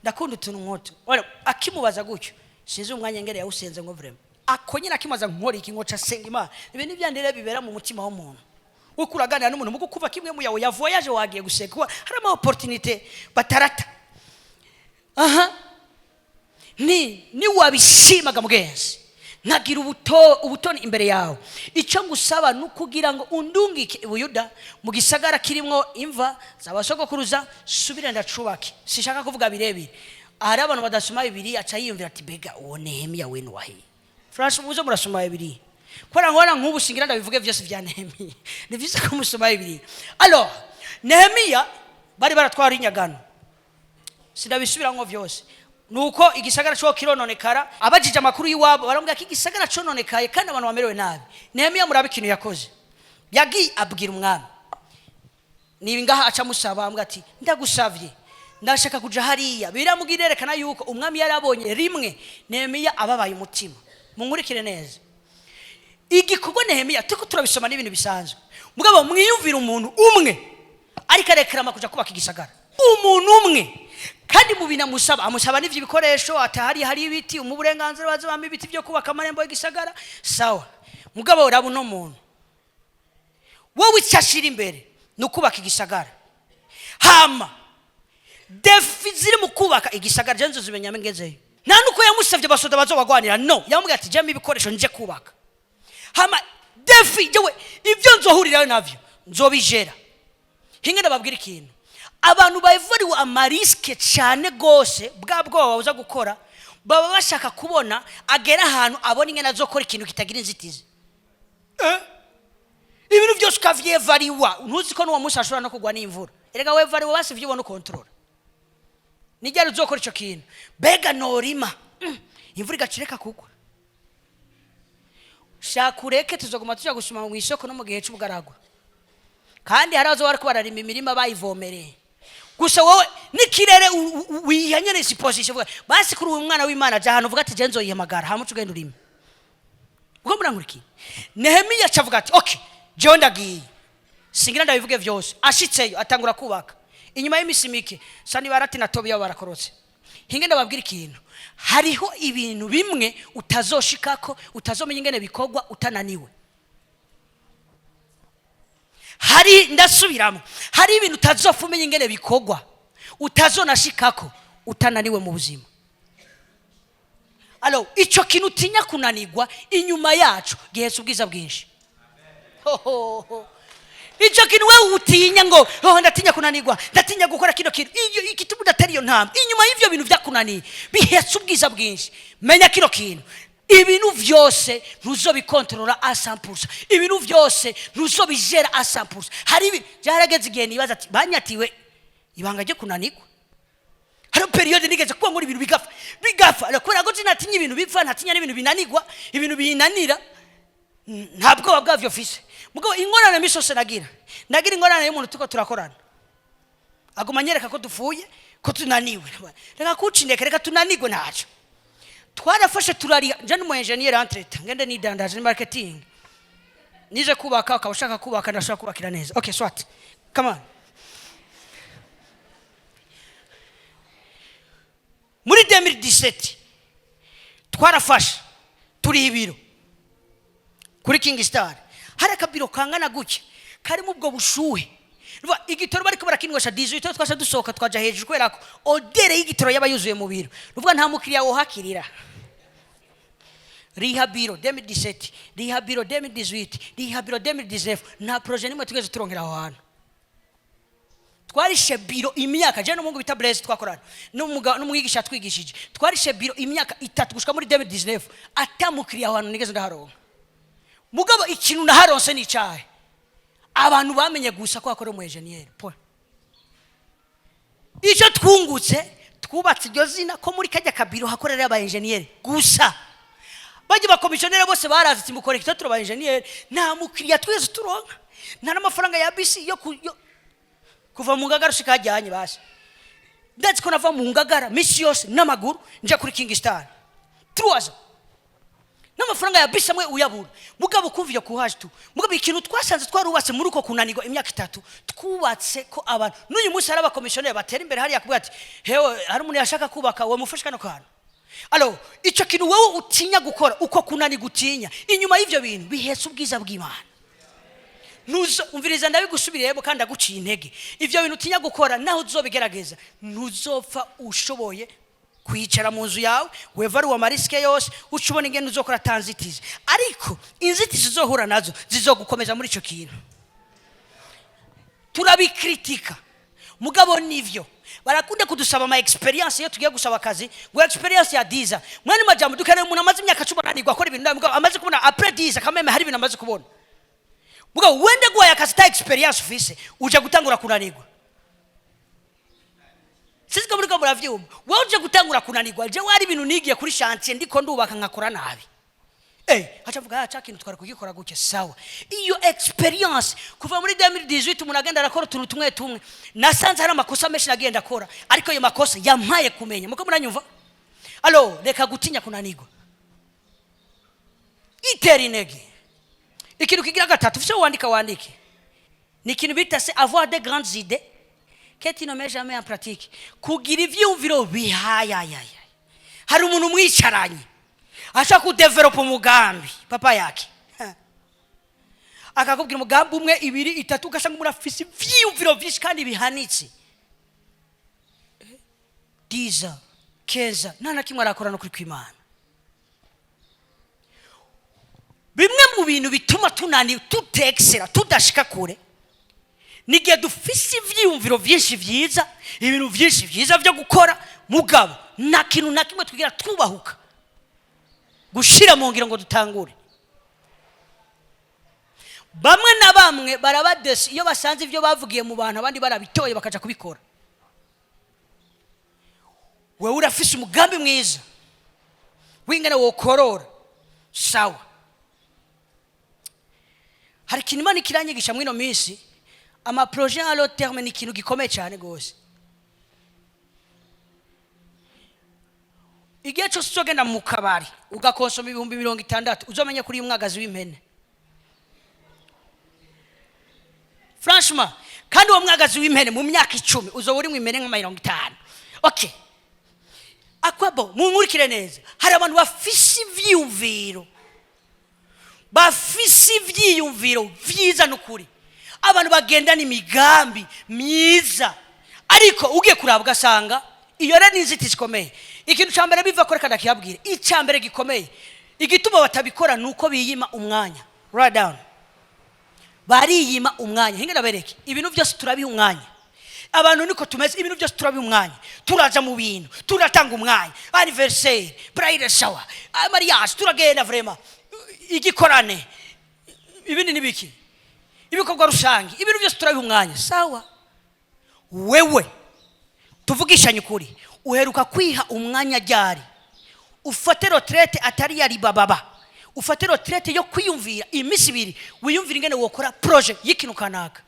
Ndakunda utuntu nk'utu. Ora, akimubaza gutyo, sinzi umwanya ngere yawusenze ngo vraiment ako nyine akimubaza nkora iki, ngo casenga Imana. Ibi ni byandire bibera mu mutima w'umuntu. Uko uraganira n'umuntu mugo kuva kimwe mu yawe ya voyage wagiye guseka, kuba hari ama opportunité batarata. Aha ni wabishimaga mugenzi, nkagira ubutoni imbere yawe, icyo ngusaba ni ukugira ngo undungike i Buyuda mu gisagara kirimwo imva z'abasogokuruza, subire ndacubake. Sishaka kuvuga birebire. Hari abantu badasoma Bibiliya, aca yiyumvira ati: "Mbega uwo Nehemiya we ni wahiye?" Franchement, muze murasoma Bibiliya, kubera nkora nk'ubu singira ndabivuge byose bya Nehemiya. Ni byiza ko musoma Bibiliya. Alors Nehemiya bari baratwara inyagano, sinabisubiramwo byose. Nuko igisagara cyo kirononekara. Abajije amakuru y'iwabo, baramubwira ko igisagara cononekaye kandi abantu bamerewe nabi. Nehemiya, murabe ikintu yakoze. Yagiye abwira umwami, niba ngaha aca amusaba, amuga ati: "Ndagusavye, ndashaka kuja hariya." Biramubwira, yerekana yuko umwami yari abonye rimwe Nehemiya ababaye umutima. Munkurikire neza igikorwa Nehemiya turiko turabisoma n'ibintu bisanzwe, mugabo mwiyumvira umuntu umwe ariko arekerama kuja kubaka igisagara, umuntu umwe. Kandi mu bintu amusaba, amusaba n'ivyo bikoresho, atahari hari ibiti, mu burenganzira baze bampa ibiti byo kubaka amarembo y'igisagara. Sawa, mugabo raba uno muntu, wowe icyo ashira imbere ni ukubaka igisagara. Hama défis ziri mu kubaka igisagara je nzozimenya ngezeyo. Nta nuko yamusavye basoda bazobagwanira, no yamubwiye ati: "Jemwe ibikoresho, nje kubaka, hama défis jewe ibyo nzohurirayo navyo nzobijera." Hinge ndababwira ikintu: abantu bavuriwe ama risques cyane gose, bwa bwoba babuza gukora, baba bashaka kubona agera ahantu abona ingene azokora ikintu kitagira inzitizi. Ibintu byose ukavyevariwa, ntuzi ko n'uwo munsi ashobora no kugwa n'imvura. Erega wevariwa basi ivyo ubona ukontorora, nijyari uzokora ico kintu. Mbega norima, imvura igacireka kugwa, shaka ureke, tuzoguma tuja gusuma mu isoko no mu gihe c'ubugaragwa. Kandi hari abazoba bariko bararima imirima bayivomereye. Gusa wowe n'ikirere wiha nyene supposition, uvuga basi kuri uyu mwana w'Imana, aja ahantu uvuga ati: "Je nzoyihamagara," hama uca ugenda urime. Ubwo murankurikiye? Nehemiya aca avuga ati: "Okay, jewe ndagiye, singira ndabivuge vyose." Ashitseyo atangura kubaka. Inyuma y'imisi mike, Sanibarati na Tobiya barakorotse. Hinge ndababwira ikintu: hariho ibintu bimwe utazoshikako, utazomenya ingene bikorwa utananiwe. Hari, ndasubiramo, hari ibintu utazopfa umenya ingene bikorwa, utazonashikako utananiwe mu buzima. Alors icyo kintu utinya kunanirwa, inyuma yacu gihetse ubwiza bwinshi. Hohoho. Icyo kintu wewe utinya ngo: "Oh, ndatinya kunanirwa, ndatinya gukora kino kintu," iyo igituma udatera iyo ntambwe, inyuma y'ivyo bintu byakunaniye bihetse ubwiza bwinshi. Menya kino kintu: ibintu vyose ntuzobikontorora à 100%, ibintu vyose ntuzobijera à 100%. Hari ibi byarageze igihe nibaza ati: "Banyatiwe ibanga ryo kunanirwa." Hari période nigeze kuba nkora ibintu bigapfa, bigapfa. Alors, kubera ko sinatinya ibintu bipfa, ntatinya n'ibintu binanirwa, ibintu binanira nta bwoba bwavyo mfise. Mugabo ingorane misi yose nagira ingorane y'umuntu turiko turakorana, aguma anyereka ko dupfuye, ko tunaniwe. Reka kuca inteke, reka tunanirwe, ntaco. Twarafashe turariha, nje n'umu engineer entre-temps, ngende nidandaje ni marketing, nije kubaka. Ukaba ushaka kubaka, ndashobora kubakira neza. Okay, soit, come on. Muri 2017 twarafashe turiha ibiro kuri King Star. Hari akabiro kangana gutya karimo ubwo bushuhe. Ruva, igitoro bariko barakinywesha 18, twasha dusohoka twaja hejuru kubera ko odeur y'igitoro yaba yuzuye mu biro. Ruvuga nta mukiriya wohakirira. Riha biro 2017, riha biro 2018, riha biro 2019, nta projet nimwe tugeze turonkera aho hantu twarishe biro imyaka. Je n'umuhungu bita Blaise twakorana, n'umwigisha yatwigishije, twarishe biro imyaka 3 gushika muri 2019, atamukiriya aho hantu nigeze ndaharonka. Mugabo ikintu naharonse ni icahe? Abantu bamenye gusa ko hakora umu engineer point. Icyo twungutse, twubatse iryo zina ko muri kajya kabiro hakorera aba engineer gusa. Bajya bakomisiyoneri bose barazi ati: "Mukore kita, turaba engineer." Nta mukiriya twese turonka, nta n'amafaranga ya bisi yo kuva mu Ngagara ushika hajyanye. Basi ndetse ko nava mu Ngagara misi yose n'amaguru nja kuri King Star truwaza, n'amafaranga ya bisi amwe uyabura. Mugabo kumva iyo kuhaje tu. Mugabo ikintu twasanze twarubatse muri uko kunanirwa imyaka 3, twubatse ko abantu n'uyu munsi hari abakomisiyoneri batera imbere hariya kuvuga ati: "Hewe, hari umuntu yashaka kubaka, wamufashe kano kantu." Alors icyo kintu wowe utinya gukora, uko kunanirwa utinya, inyuma y'ivyo bintu bihetse ubwiza bw'Imana. Ntuzo umviriza, ndabigusubiriyemo kandi ndaguciye intege: ivyo bintu utinya gukora, naho uzobigerageza, ntuzopfa ushoboye kwicara mu nzu yawe wevaruwe ama risques yose, uca ubona ingene uzokora ata nzitizi. Ariko inzitizi uzohura nazo zizogukomeza muri ico kintu. Turabikritika, mugabo nivyo. Barakunda kudusaba ama expérience iyo tugiye gusaba akazi, ngo expérience ya 10. Mwene majambo, dukeneye umuntu amaze imyaka 10 ananirwa akora ibintu, mugabo amaze kubona après 10 kameme hari ibintu amaze kubona. Mugabo wende guhaye akazi ta expérience ufise, uja gutangura kunanirwa. Siziko muriko muravyumva? Wowe uje gutangura kunanirwa. Je wari ibintu nigiye kuri chantier, ndiko ndubaka nkakora nabi, haca avuga: "Ah, ca kintu twari kugikora gutya." Sawa, iyo experience kuva muri 2018, umuntu agenda arakora utuntu tumwe tumwe. Nasanze hari amakosa menshi nagenda akora, ariko ayo makosa yampaye kumenya. Muko muranyumva? Alors reka gutinya kunanirwa, itera intege. Ikintu kigira gatatu ufise, wandika, wandike, ni ikintu bita se avoir des grandes idées que tu ne mets jamais en pratique. Kugira ivyumviro bihayayaya. Hari umuntu mwicaranye ashaka kudevelopa umugambi, papa yake akakubwira umugambi umwe, ibiri, itatu, ugasanga umuntu afise ivyiyumviro vyinshi kandi bihanitse. Diza keza, nta na kimwe arakora no kuri kw'Imana. Bimwe mu bintu bituma tunani tutekisera, tudashika kure, ni igihe dufise ivyiyumviro vyinshi vyiza, ibintu vyinshi vyiza vyo gukora, mugabo nta kintu na kimwe twigira twubahuka gushira mu ngiro ngo dutangure. Bamwe na bamwe barabadesi iyo basanze ibyo bavugiye mu bantu, abandi barabitoye bakaja kubikora. Wewe urafise umugambi mwiza w'ingene wokorora. Sawa, hari ikintu Imana ikiranyigisha mw'ino minsi. Ama projets à long terme ni ikintu gikomeye cyane rwose. Igihe cyose uzogenda mu kabari ugakonsoma 60,000, uzomenya kuri uyu mwagazi w'impene, franchement. Kandi uwo mwagazi w'impene mu myaka 10 uzoba uri mu impene nka 50. Okay, akwabo munkurikire neza. Hari abantu bafise ivyiyumviro, bafise ivyiyumviro vyiza n'ukuri, abantu bagendana imigambi myiza, ariko ugiye kuraba ugasanga iyo rero ni inzitizi ikomeye. Ikintu cya mbere biva ko, reka ndakibabwire, icya mbere gikomeye igituma batabikora ni uko biyima umwanya. Write down: bariyima umwanya. Hinga ndabereke, ibintu byose turabiha umwanya. Abantu niko tumeze, ibintu byose turabiha umwanya. Turaja mu bintu, turatanga umwanya: anniversaire, bridal shower, mariage, turagenda vraiment, igikorane, ibindi nibiki, ibikorwa rusange, ibintu byose turabiha umwanya. Sawa, wewe tuvugishanye ukuri, uheruka kwiha umwanya ryari? Ufate retraite atari yari bababa, ufate retraite yo kwiyumvira iminsi 2, wiyumvira ingene wokora projet y'ikintu kanaka.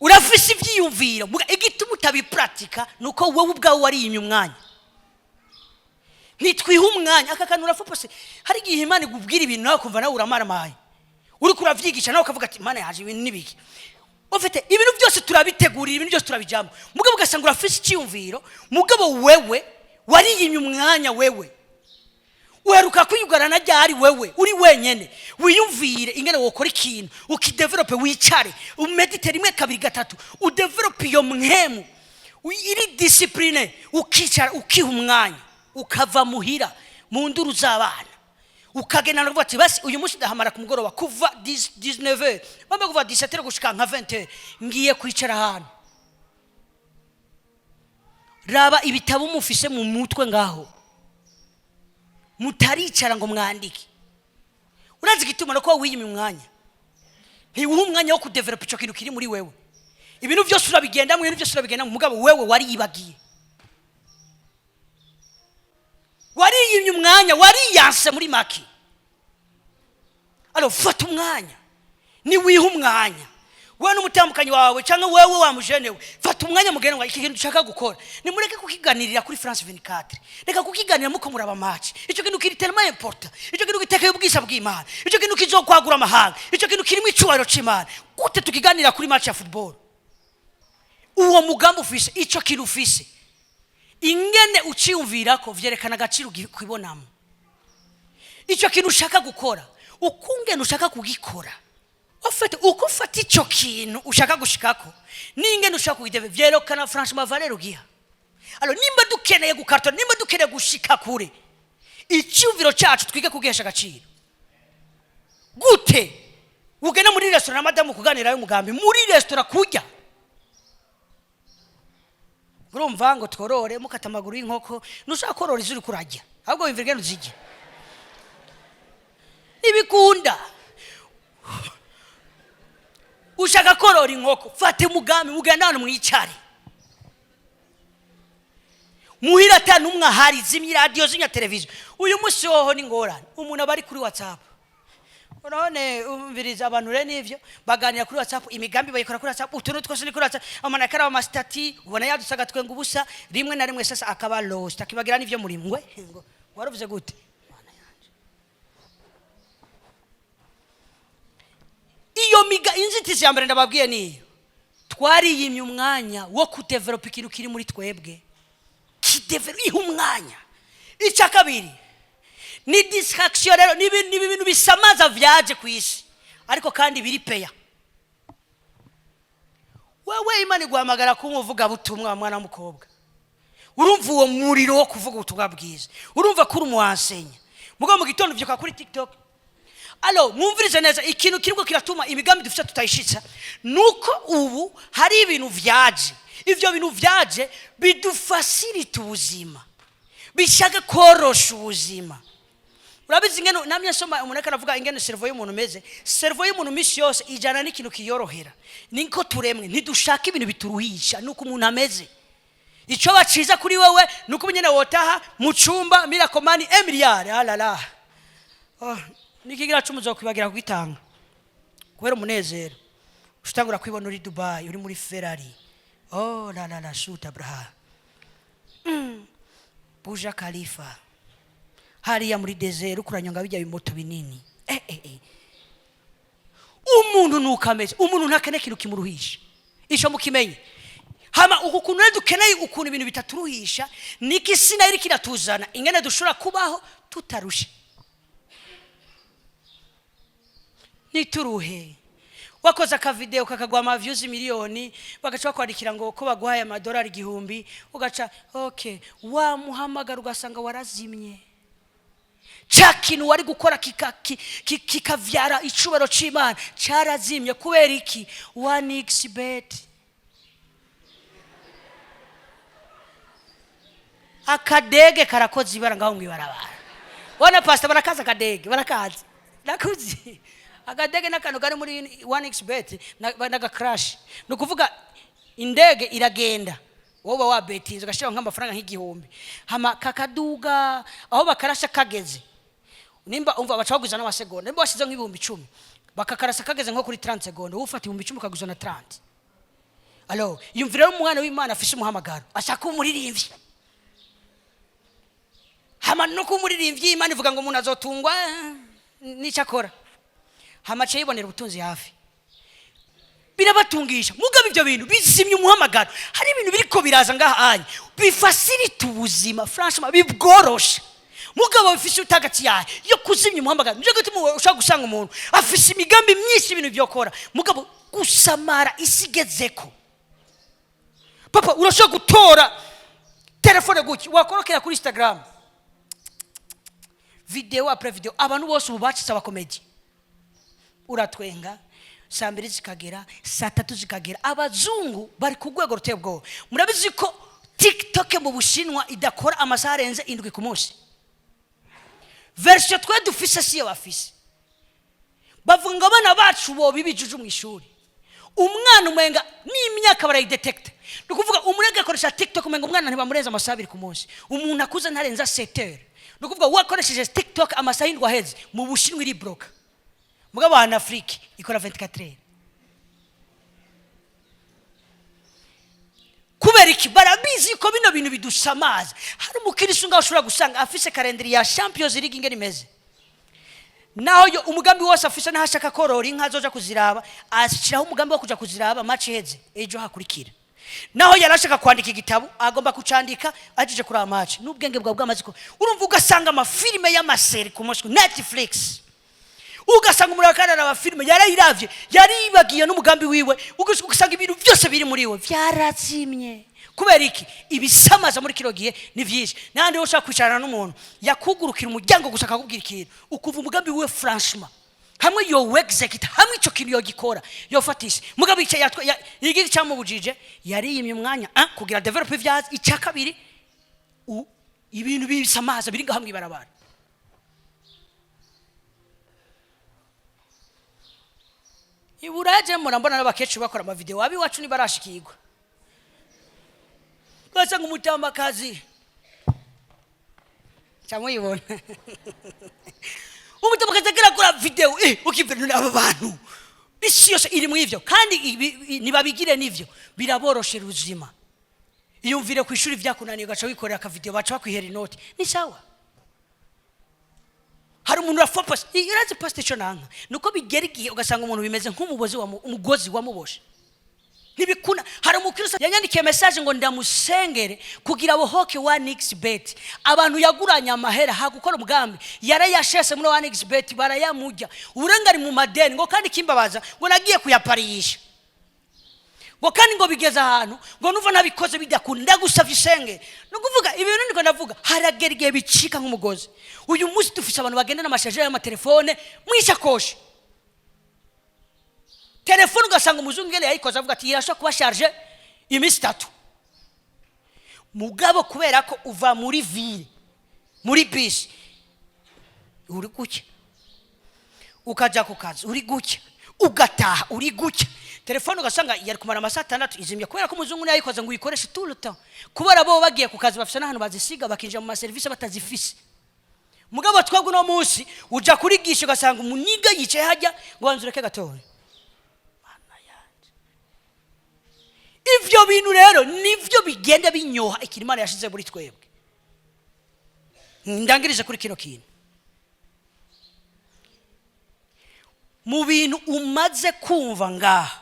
Urafise ivyiyumviro, muga igituma utabipuratika ni uko wowe ubwawe wariyimye umwanya. Ntitwiha umwanya. Aka kantu urapfa pose. Hari igihe Imana ikubwira ibintu nawe ukumva nawe uramaramaye, uriko uravyigisha nawe ukavuga ati: "Imana yaje, ibintu nibiki?" Ufite ibintu byose turabitegurira, ibintu byose turabijamo, mugabo ugasanga urafise icyiyumviro, mugabo wewe wariyimye umwanya. Wewe uheruka kwiyugarana ryari, wewe uri wenyene, wiyumvire ingene wokora ikintu, ukidevelope, wicare umedite rimwe, kabiri, gatatu, udevelope iyo mpwemu iri discipline, ukicara ukiha umwanya, ukava muhira mu nduru z'abana, ukagenda nakuvuga ati: "Basi uyu munsi ndahamara ku mugoroba kuva 19h, bambe kuva 17h gushika nka 20h, ngiye kwicara ahantu." Raba ibitabo mufise mu mutwe ngaho mutaricara ngo mwandike. Urazi igituma? Nuko wiyima umwanya. Ntiwuha umwanya wo kudevelopa icyo kintu kiri muri wewe. Ibintu byose urabigendamo, ibintu byose urabigendamo, mugabo wewe wariyibagiye, wariyimye umwanya, wariyanse muri make. Alors fata umwanya. Niwiha umwanya wewe n'umutambukanyi wawe, cyangwa wewe wamujenewe, fata umwanya mugende ngo iki kintu ushaka gukora, nimureke kukiganirira kuri France 24, reka kukiganira muko muraba match. Icyo kintu kiri tellement important, icyo kintu gitekeye ubwiza bw'Imana, icyo kintu kizokwagura amahanga, icyo kintu kirimo icyubahiro c'Imana. Gute tukiganira kuri match ya football? Uwo mugambi ufise, icyo kintu ufise, ingene uciyumvirako vyerekana agaciro ukibonamo. Icyo kintu ushaka gukora, ukungene ushaka kugikora, ufite uko ufata icyo kintu ushaka gushikako n'ingene ushaka kugiteve, vyerekana franchement valeur ugiha. Alors nimba dukeneye gukartona, nimba dukeneye gushika kure, icyumviro cyacu twige kugihesha agaciro. Gute ugenda muri resitora na madamu kuganirayo umugambi muri resitora kurya? Urumva ngo tworore, mukata amaguru y'inkoko. Ntushaka korora izo uri kurajya, ahubwo wumva ingene uzirya. Ntibikunda. Ushaka korora inkoko, fate umugambi, mugende ahantu mwicare muhira ata n'umwe ahari, zimya iradiyo, zimya televiziyo. Uyu munsi hoho ni ngorane, umuntu aba ari kuri WhatsApp. Urabona, umviriza, abantu rero n'ivyo baganira kuri WhatsApp, imigambi bayikora kuri WhatsApp, utuntu twose ni kuri WhatsApp. Umuntu akaraba ama statuts, ubona yadutse agatwenga ubusa. Rimwe na rimwe sasa akaba lost, akibagira n'ivyo muri ngwe ngo waruvuze gute. Mana yanje, iyo miga inzitizi ya mbere ndababwiye niyo twariyimye umwanya wo kudevelopa ikintu kiri muri twebwe. Iha umwanya. Icya kabiri ni distraction. Rero ni ibintu bisamaza vyaje ku isi, ariko kandi biri peya. Wewe Imana iguhamagara kuba umuvugabutumwa, mwana w'umukobwa. Urumva uwo muriro wo kuvuga ubutumwa bwiza, urumva ko uri umuwansenya. Mugabo mu gitondo uvyuka kuri TikTok. Alo, mwumvirize neza, ikintu kiriko kiratuma imigambi dufite tutayishitsa nuko ubu hari ibintu vyaje. Ivyo bintu vyaje bidufasirita ubuzima, bishaka korosha ubuzima. Urabizi ingene namye nsoma, umuntu ariko aravuga ingene cerveau y'umuntu imeze. Cerveau y'umuntu iminsi yose ijana n'ikintu kiyorohera. Niko turemwe, ntidushaka ibintu bituruhisha, nuko umuntu ameze. Icyo baciza kuri wewe nuko nyine wotaha mu cumba mirakomani emiliyari alala, oh, nikigira cumi uzokwibagira kugitanga kubera umunezero. Ushitangura kwibona uri Dubai, uri muri Ferrari. Oh la la la, shuta braha, Burj Khalifa hariya muri désert, ukuranyonga bijya bimoto binini. Eh, eh, eh. Umuntu nuko ameze, umuntu ntakeneye ikintu kimuruhisha, ico mukimenye. Hama uku kuntu rero dukeneye ukuntu ibintu bitaturuhisha, niko isi nayo iriko iratuzana ingene dushobora kubaho tutarushe, ntituruhe. Wakoze akavideo kakagwa ama views miliyoni, bagaca bakwandikira ngo ko baguhaye amadolari 1000, ugaca okay, wamuhamagara ugasanga warazimye. Ca kintu wari gukora kikavyara icubaro c'Imana carazimye. Kubera iki? One xbet, akadege karakoze ibara ngaho mwibarabara. Wana pastor barakaza akadege, barakaza nakuzi akadege n'akantu kari muri one xbet n'aga crash. Ni ukuvuga indege iragenda, wowe uba wabetinze ugashyiraho nk'amafaranga nk'igihumbi, hama kakaduga aho bakarasha kageze. Nimba umva, baca baguza n'amasegonda. Nimba washyizeho nk'ibihumbi 10, bakakarasa kageze nko kuri 30 segonda, wowe ufata 10,000 ukaguza na 30. Alo, yumvira rero, umwana w'Imana afise umuhamagaro, ashaka kuba umuririmbyi. Hama no kuba umuririmbyi, Imana ivuga ngo umuntu azotungwa n'icyo akora. Hama aca yibonera ubutunzi hafi, birabatungisha. Mugabo ibyo bintu bizimya umuhamagaro. Hari ibintu biriko biraza ngaha anye bifasirita ubuzima, franchement bibworosha, mugabo bifise utagati yayo yo kuzimya umuhamagaro. Nico gituma ushobora gusanga umuntu afise imigambi myinshi, ibintu vyokora, mugabo gusamara isi igezeko. Papa, urashobora gutora telefone gutya, wakorokera kuri Instagram, vidéo après vidéo. Abantu bose ubu bacitse abakomedi. Uratwenga saa 2 zikagera, saa 3 zikagera. Abazungu bari ku rwego ruteye ubwoba. Murabizi ko TikTok mu Bushinwa idakora amasaha arenze 7 ku munsi. Version twe dufise siyo bafise. Bavuga ngo abana bacu boba ibijuju mu ishuri. Umwana umenga n'imyaka barayidetekita. Ni ukuvuga umurega akoresha TikTok, umenga umwana ntibamurenza amasaha 2 ku munsi. Umuntu akuze ntarenza 7 heures. Ni ukuvuga wakoresheje TikTok amasaha 7 aheze, mu Bushinwa iri bloqué. Mugabo ahantu Afurike ikora 24 heures. Kubera iki? Barabizi ko bino bintu bidusamaza. Hari umukirisu ngaho ushobora gusanga afise calendrier ya Champions League ingene imeze, naho yo umugambi wose afise, naho ashaka korora inka azoja kuziraba, ashyiraho umugambi wo kuja kuziraba match iheze ejo hakurikira. Naho yari ashaka kwandika igitabo, agomba kucandika ahejeje kuraba match. N'ubwenge bwawe bwamaze ko urumva, ugasanga amafilime y'ama séries ku munsi, Netflix, ugasanga umuntu akarara filime yarayiravye, yaribagiye n'umugambi wiwe. Ugasanga ibintu byose biri muri we byarazimye. Kubera iki? Ibisamaza muri kino gihe ni byinshi. N'ahandi ho ushaka kwicarana n'umuntu, yakugurukira umuryango gusa akakubwira ikintu, ukuva umugambi wiwe. Franchement, hamwe yo execute, hamwe ico kintu yogikora, yofatisha. Mugabo icyo igiki cyamubujije? Yariyimye umwanya kugira develop ivyazi. Icya kabiri, ibintu bisamaza biri ngaho mw'ibarabara. Iburaje murambona n'abakecuru bakora amavideo, abiwacu ntibarashikirwa. Ugasanga umutamakazi camuyibona, umutamakazi agira akora video, ukivira none aba bantu isi yose iri mu ivyo. Kandi ntibabigire n'ivyo, biraboroshera ubuzima. Iyumvire ku ishuri vyakunaniye, ugaca wikorera akavideo, baca bakwihera inoti, ni sawa. Hari umuntu urapfa pasi urazi pasite, ico nanka nuko bigera igihe ugasanga umuntu bimeze nk'umugozi wa umugozi wamuboshe, ntibikuna. Hari umukristo yanyandikiye message ngo ndamusengere kugira abohoke wa 1xBet. Abantu yaguranye amahera ha gukora umugambi, yarayashese muri 1xBet, barayamujya, urengari mu madeni. Ngo kandi kimbabaza, ngo nagiye kuyapariyisha, ngo kandi ngo bigeze ahantu ngo nuva nabikoze bidakunda, ndagusavye isenge. Ni ukuvuga ibintu niko ndavuga, haragera igihe bicika nk'umugozi. Uyu munsi dufise abantu bagenda n'amashaje y'amatelefone mwishakoshi. Telefone ugasanga umuzungu ingene yayikoze, avuga ati irashobora kuba chargé iminsi 3. Mugabo kubera ko uva muri ville, muri bisi uri gutya, ukaja ku kazi uri gutya, ugataha uri gutya, telefone ugasanga yari kumara amasaha 6 izimya, kubera ko umuzungu niyo yayikoze ngo uyikoreshe tout le temps. Kubera bo bagiye ku kazi bafise n'ahantu bazisiga, bakinjira mu maserivisi batazifise. Mugabo twebwe uno munsi uja kurigisha, ugasanga umuniga yicaye hajya ngo banza ureke gatoya. Mana yanje, ivyo bintu rero nivyo bigenda binyoha ikintu Imana yashize muri twebwe. Ndangirije kuri kino kintu: mu bintu umaze kumva ngaha,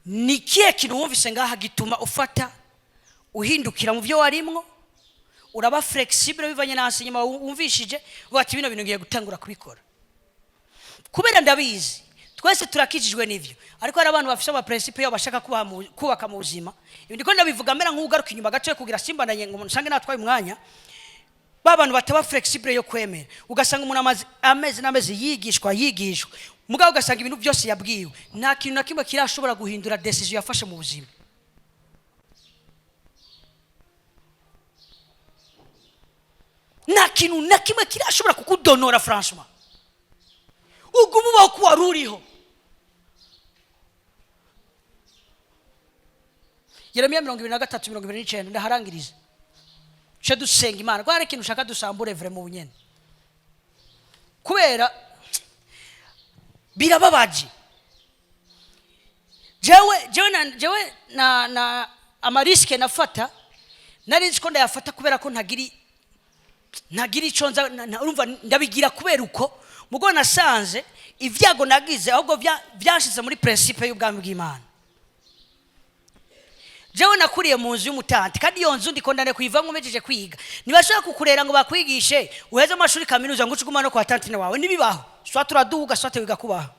ni kihe kintu wumvise ngaha gituma ufata uhindukira mu byo warimwo, uraba flexible bivanye na enseignement wumvishije, uvuga ati bino bintu ngiye gutangura kubikora? Kubera ndabizi twese turakijijwe n'ivyo, ariko hari abantu bafise amaprincipe yabo bashaka kubaka mu buzima. Ibi ndiko ndabivuga mera nk'ugaruka inyuma gato kugira simbandanye ngo umuntu usange natwaye umwanya. Ba bantu bataba flexible yo kwemera, ugasanga umuntu amaze amezi n'amezi yigishwa, yigishwa, mugabo ugasanga ibintu byose yabwiwe nta kintu na kimwe kirashobora guhindura decision yafashe mu buzima. Nta kintu na kimwe kirashobora kukudonora, franchement, uguma ubaho ko wari uriho. Yeremiya 23, 29, ndaharangiriza ce dusenga Imana, ko hari ikintu ushaka dusambure vure mu bunyene, kubera birababaje. Jewe na amarisque nafata, nari nzi ko ndayafata kubera ko ntagira ico nza urumva ndabigira kubera uko. Mugo nasanze ivyago nagize ahubwo vyanshize muri principe y'ubwami bw'Imana. Jewe nakuriye mu nzu y'umutanti, kandi iyo nzu ndiko ndane kuyivamwo mpejeje kwiga. Ntibashobora kukurera ngo bakwigishe uheze amashuri kaminuza ngo uce uguma no kwa tantine wawe, ntibibaho. Soit uraduga, soit wiga kubaho.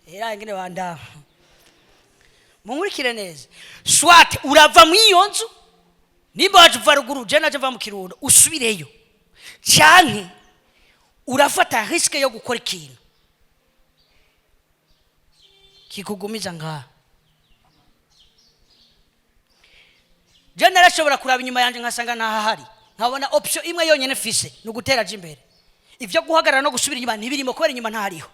Era ingene banda munkurikire neza: soit urava mu iyo nzu, nimba waje uva ruguru, je naje mva mu Kirundo, usubireyo, canke urafata risque yo gukora ikintu kikugumiza ngaha. Je narashobora kuraba inyuma yanje nkasanga ntahahari, nkabona option imwe yonyene mfise ni ugutera aje imbere. Ivyo guhagarara no gusubira inyuma ntibirimo, kubera inyuma ntahariho.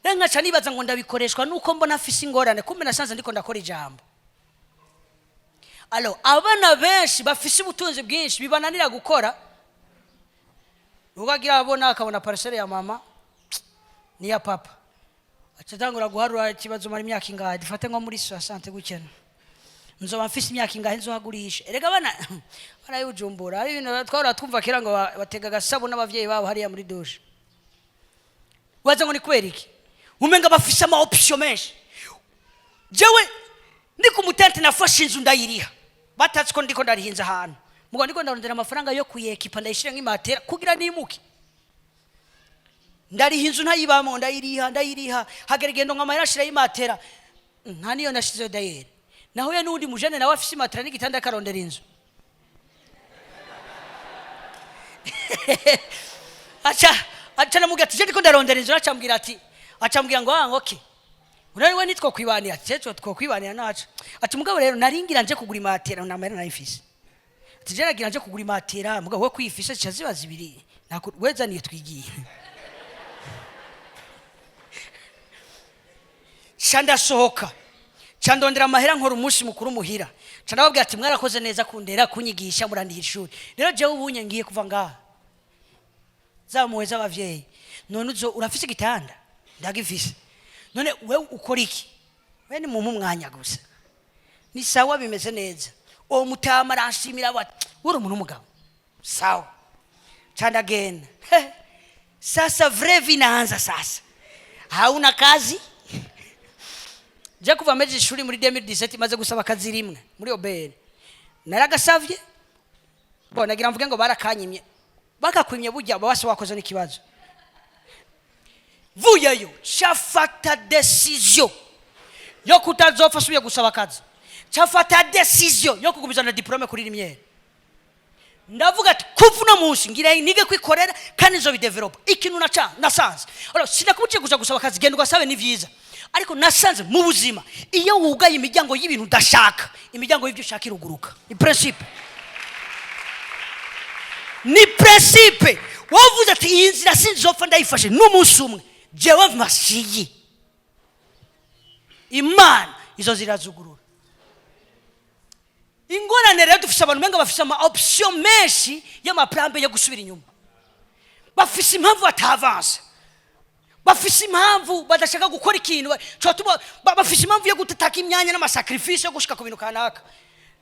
Rero nkaca nibaza ngo ndabikoreshwa nuko mbona mfise ingorane, kumbe nasanze ndiko ndakora ijambo. Alo, abana benshi bafise ubutunzi bwinshi bibananira gukora, nuko agira abona akabona parcelle ya mama n'iya papa, aca atangura guharura ikibazo: mara imyaka ingahe, dufate nko muri soixante gukena, nzoba mfise imyaka ingahe nzohagurisha? Erega abana barayibujumbura, hari ibintu twahora twumva kera ngo batega agasabo n'abavyeyi babo hariya muri douche. Waza ngo ni kubera iki? Umenga bafise ama option menshi. Jewe ndi ku mutante, nafashe inzu ndayiriha, batazi ko ndiko ndarihinza ahantu, mugo ndiko ndarondera amafaranga yo kuyekipa, ndayishira nk'imatera kugira nimuke. Ndariha inzu ntayibamo, ndayiriha, ndayiriha, hagera igendo nkamahera ashirayo imatera, nta niyo nashizeyo. Dayeri nahuye n'uwundi mujene nawe afise imatera n'igitanda, akarondera inzu, aca namubwira ati je ndiko ndarondera inzu. Acambwira ati, acambwira ngo ah, okay, urari we nitwo kwibanira, ati cyo two kwibanira naco. Ati mugabo rero naringira nje kugura imatera, nta mahera nari mfise. Ati je nagira nje kugura imatera, mugabo we kwifisha zica ziba zibiri. Nako wezaniye twigiye. Ca ndasohoka, ca ndondera amahera, nkora umunsi mukuru muhira. Ca ndababwira ati mwarakoze neza kundera, kunyigisha, murandiha ishuri. Rero jewe ubunye ngiye kuva ngaha. Zamuwe z'abavyeyi. None uzo urafise igitanda? Ndagifise. None wewe ukora iki? We ni mumpe umwanya gusa. Ni sawa, bimeze neza. Uwo mutama aranshimira bati uri umuntu w'umugabo. Sawa. Ca ndagenda. Sasa vraie vie inaanza sasa. Hauna kazi? Je kuva meje ishuri muri 2017 maze gusaba akazi rimwe muri OBR. Naragasavye. Bo nagira mvuge ngo barakanyimye. Bakakwimye burya baba base wakoze n'ikibazo. Vuyeyo cafata décision yo kutazopfa asubiye gusaba akazi. Cafata décision yo kugumizana diplôme kuri rimwe. Ndavuga ati kuva uno munsi ngira nige kwikorera kandi nzobidevelopa. Ikintu naca nasanze, alors sinakubwiye kuja gusaba akazi, genda ugasabe ni vyiza, ariko nasanze mu buzima iyo wugaye imiryango y'ibintu udashaka, imiryango y'ibyo ushaka iruguruka. Ni principe, ni principe. Wowe ati iyi nzira sinzopfa ndayifashe n'umunsi umwe, jewe masiyi Imana izo nzira zugurura. Ingorane rero dufise abantu menga bafise ama option menshi y'ama plan B yo gusubira inyuma, bafise impamvu batavansa, bafise impamvu badashaka gukora ikintu, bafise impamvu yo gutataka imyanya n'ama sacrifice yo gushika ku bintu kanaka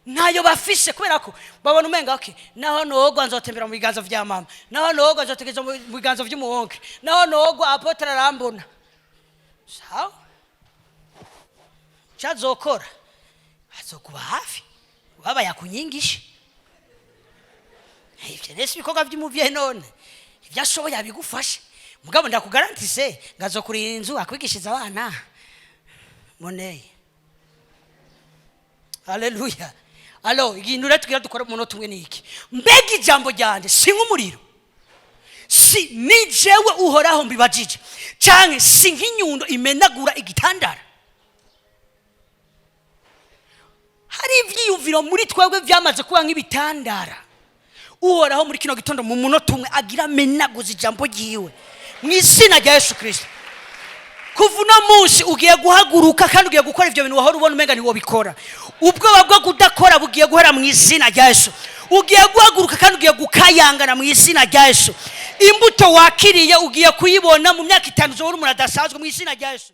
ntayo bafise, kubera ko babona umenga okay, naho nogwa nzotembera mu biganza vya mama, naho nogwa nzotegeza mu biganza vy'umuwonke, naho nogwa apôtre arambona. Sawa, cazokora azokuba hafi waba yakunyigisha. Ivyo rero si ibikorwa vy'umuvyeyi. None ivyo ashoboye abigufashe, mugabo ndakugarantise ngazokurira inzu, akwigishiza abana moneye. Haleluya. Alo, ikintu rero tugira dukora umunota umwe ni iki? Mbega ijambo ryanje si nk'umuriro? Si ni jewe Uhoraho mbibajije, canke si nk'inyundo imenagura igitandara? Hari ivyiyumviro muri twebwe vyamaze kuba nk'ibitandara. Uhoraho muri kino gitondo mu munota umwe agira amenaguza ijambo ryiwe mu izina rya Yesu Kristo. Kuva uno munsi ugiye guhaguruka kandi ugiye gukora ivyo bintu wahora ubona umenga ntiwobikora. Ubwoba bwo kudakora bugiye guhera mu izina rya Yesu. Ugiye guhaguruka kandi ugiye gukayangana mu izina rya Yesu. Imbuto wakiriye ugiye kuyibona mu myaka 5, uzobona umuntu adasanzwe mu izina rya Yesu.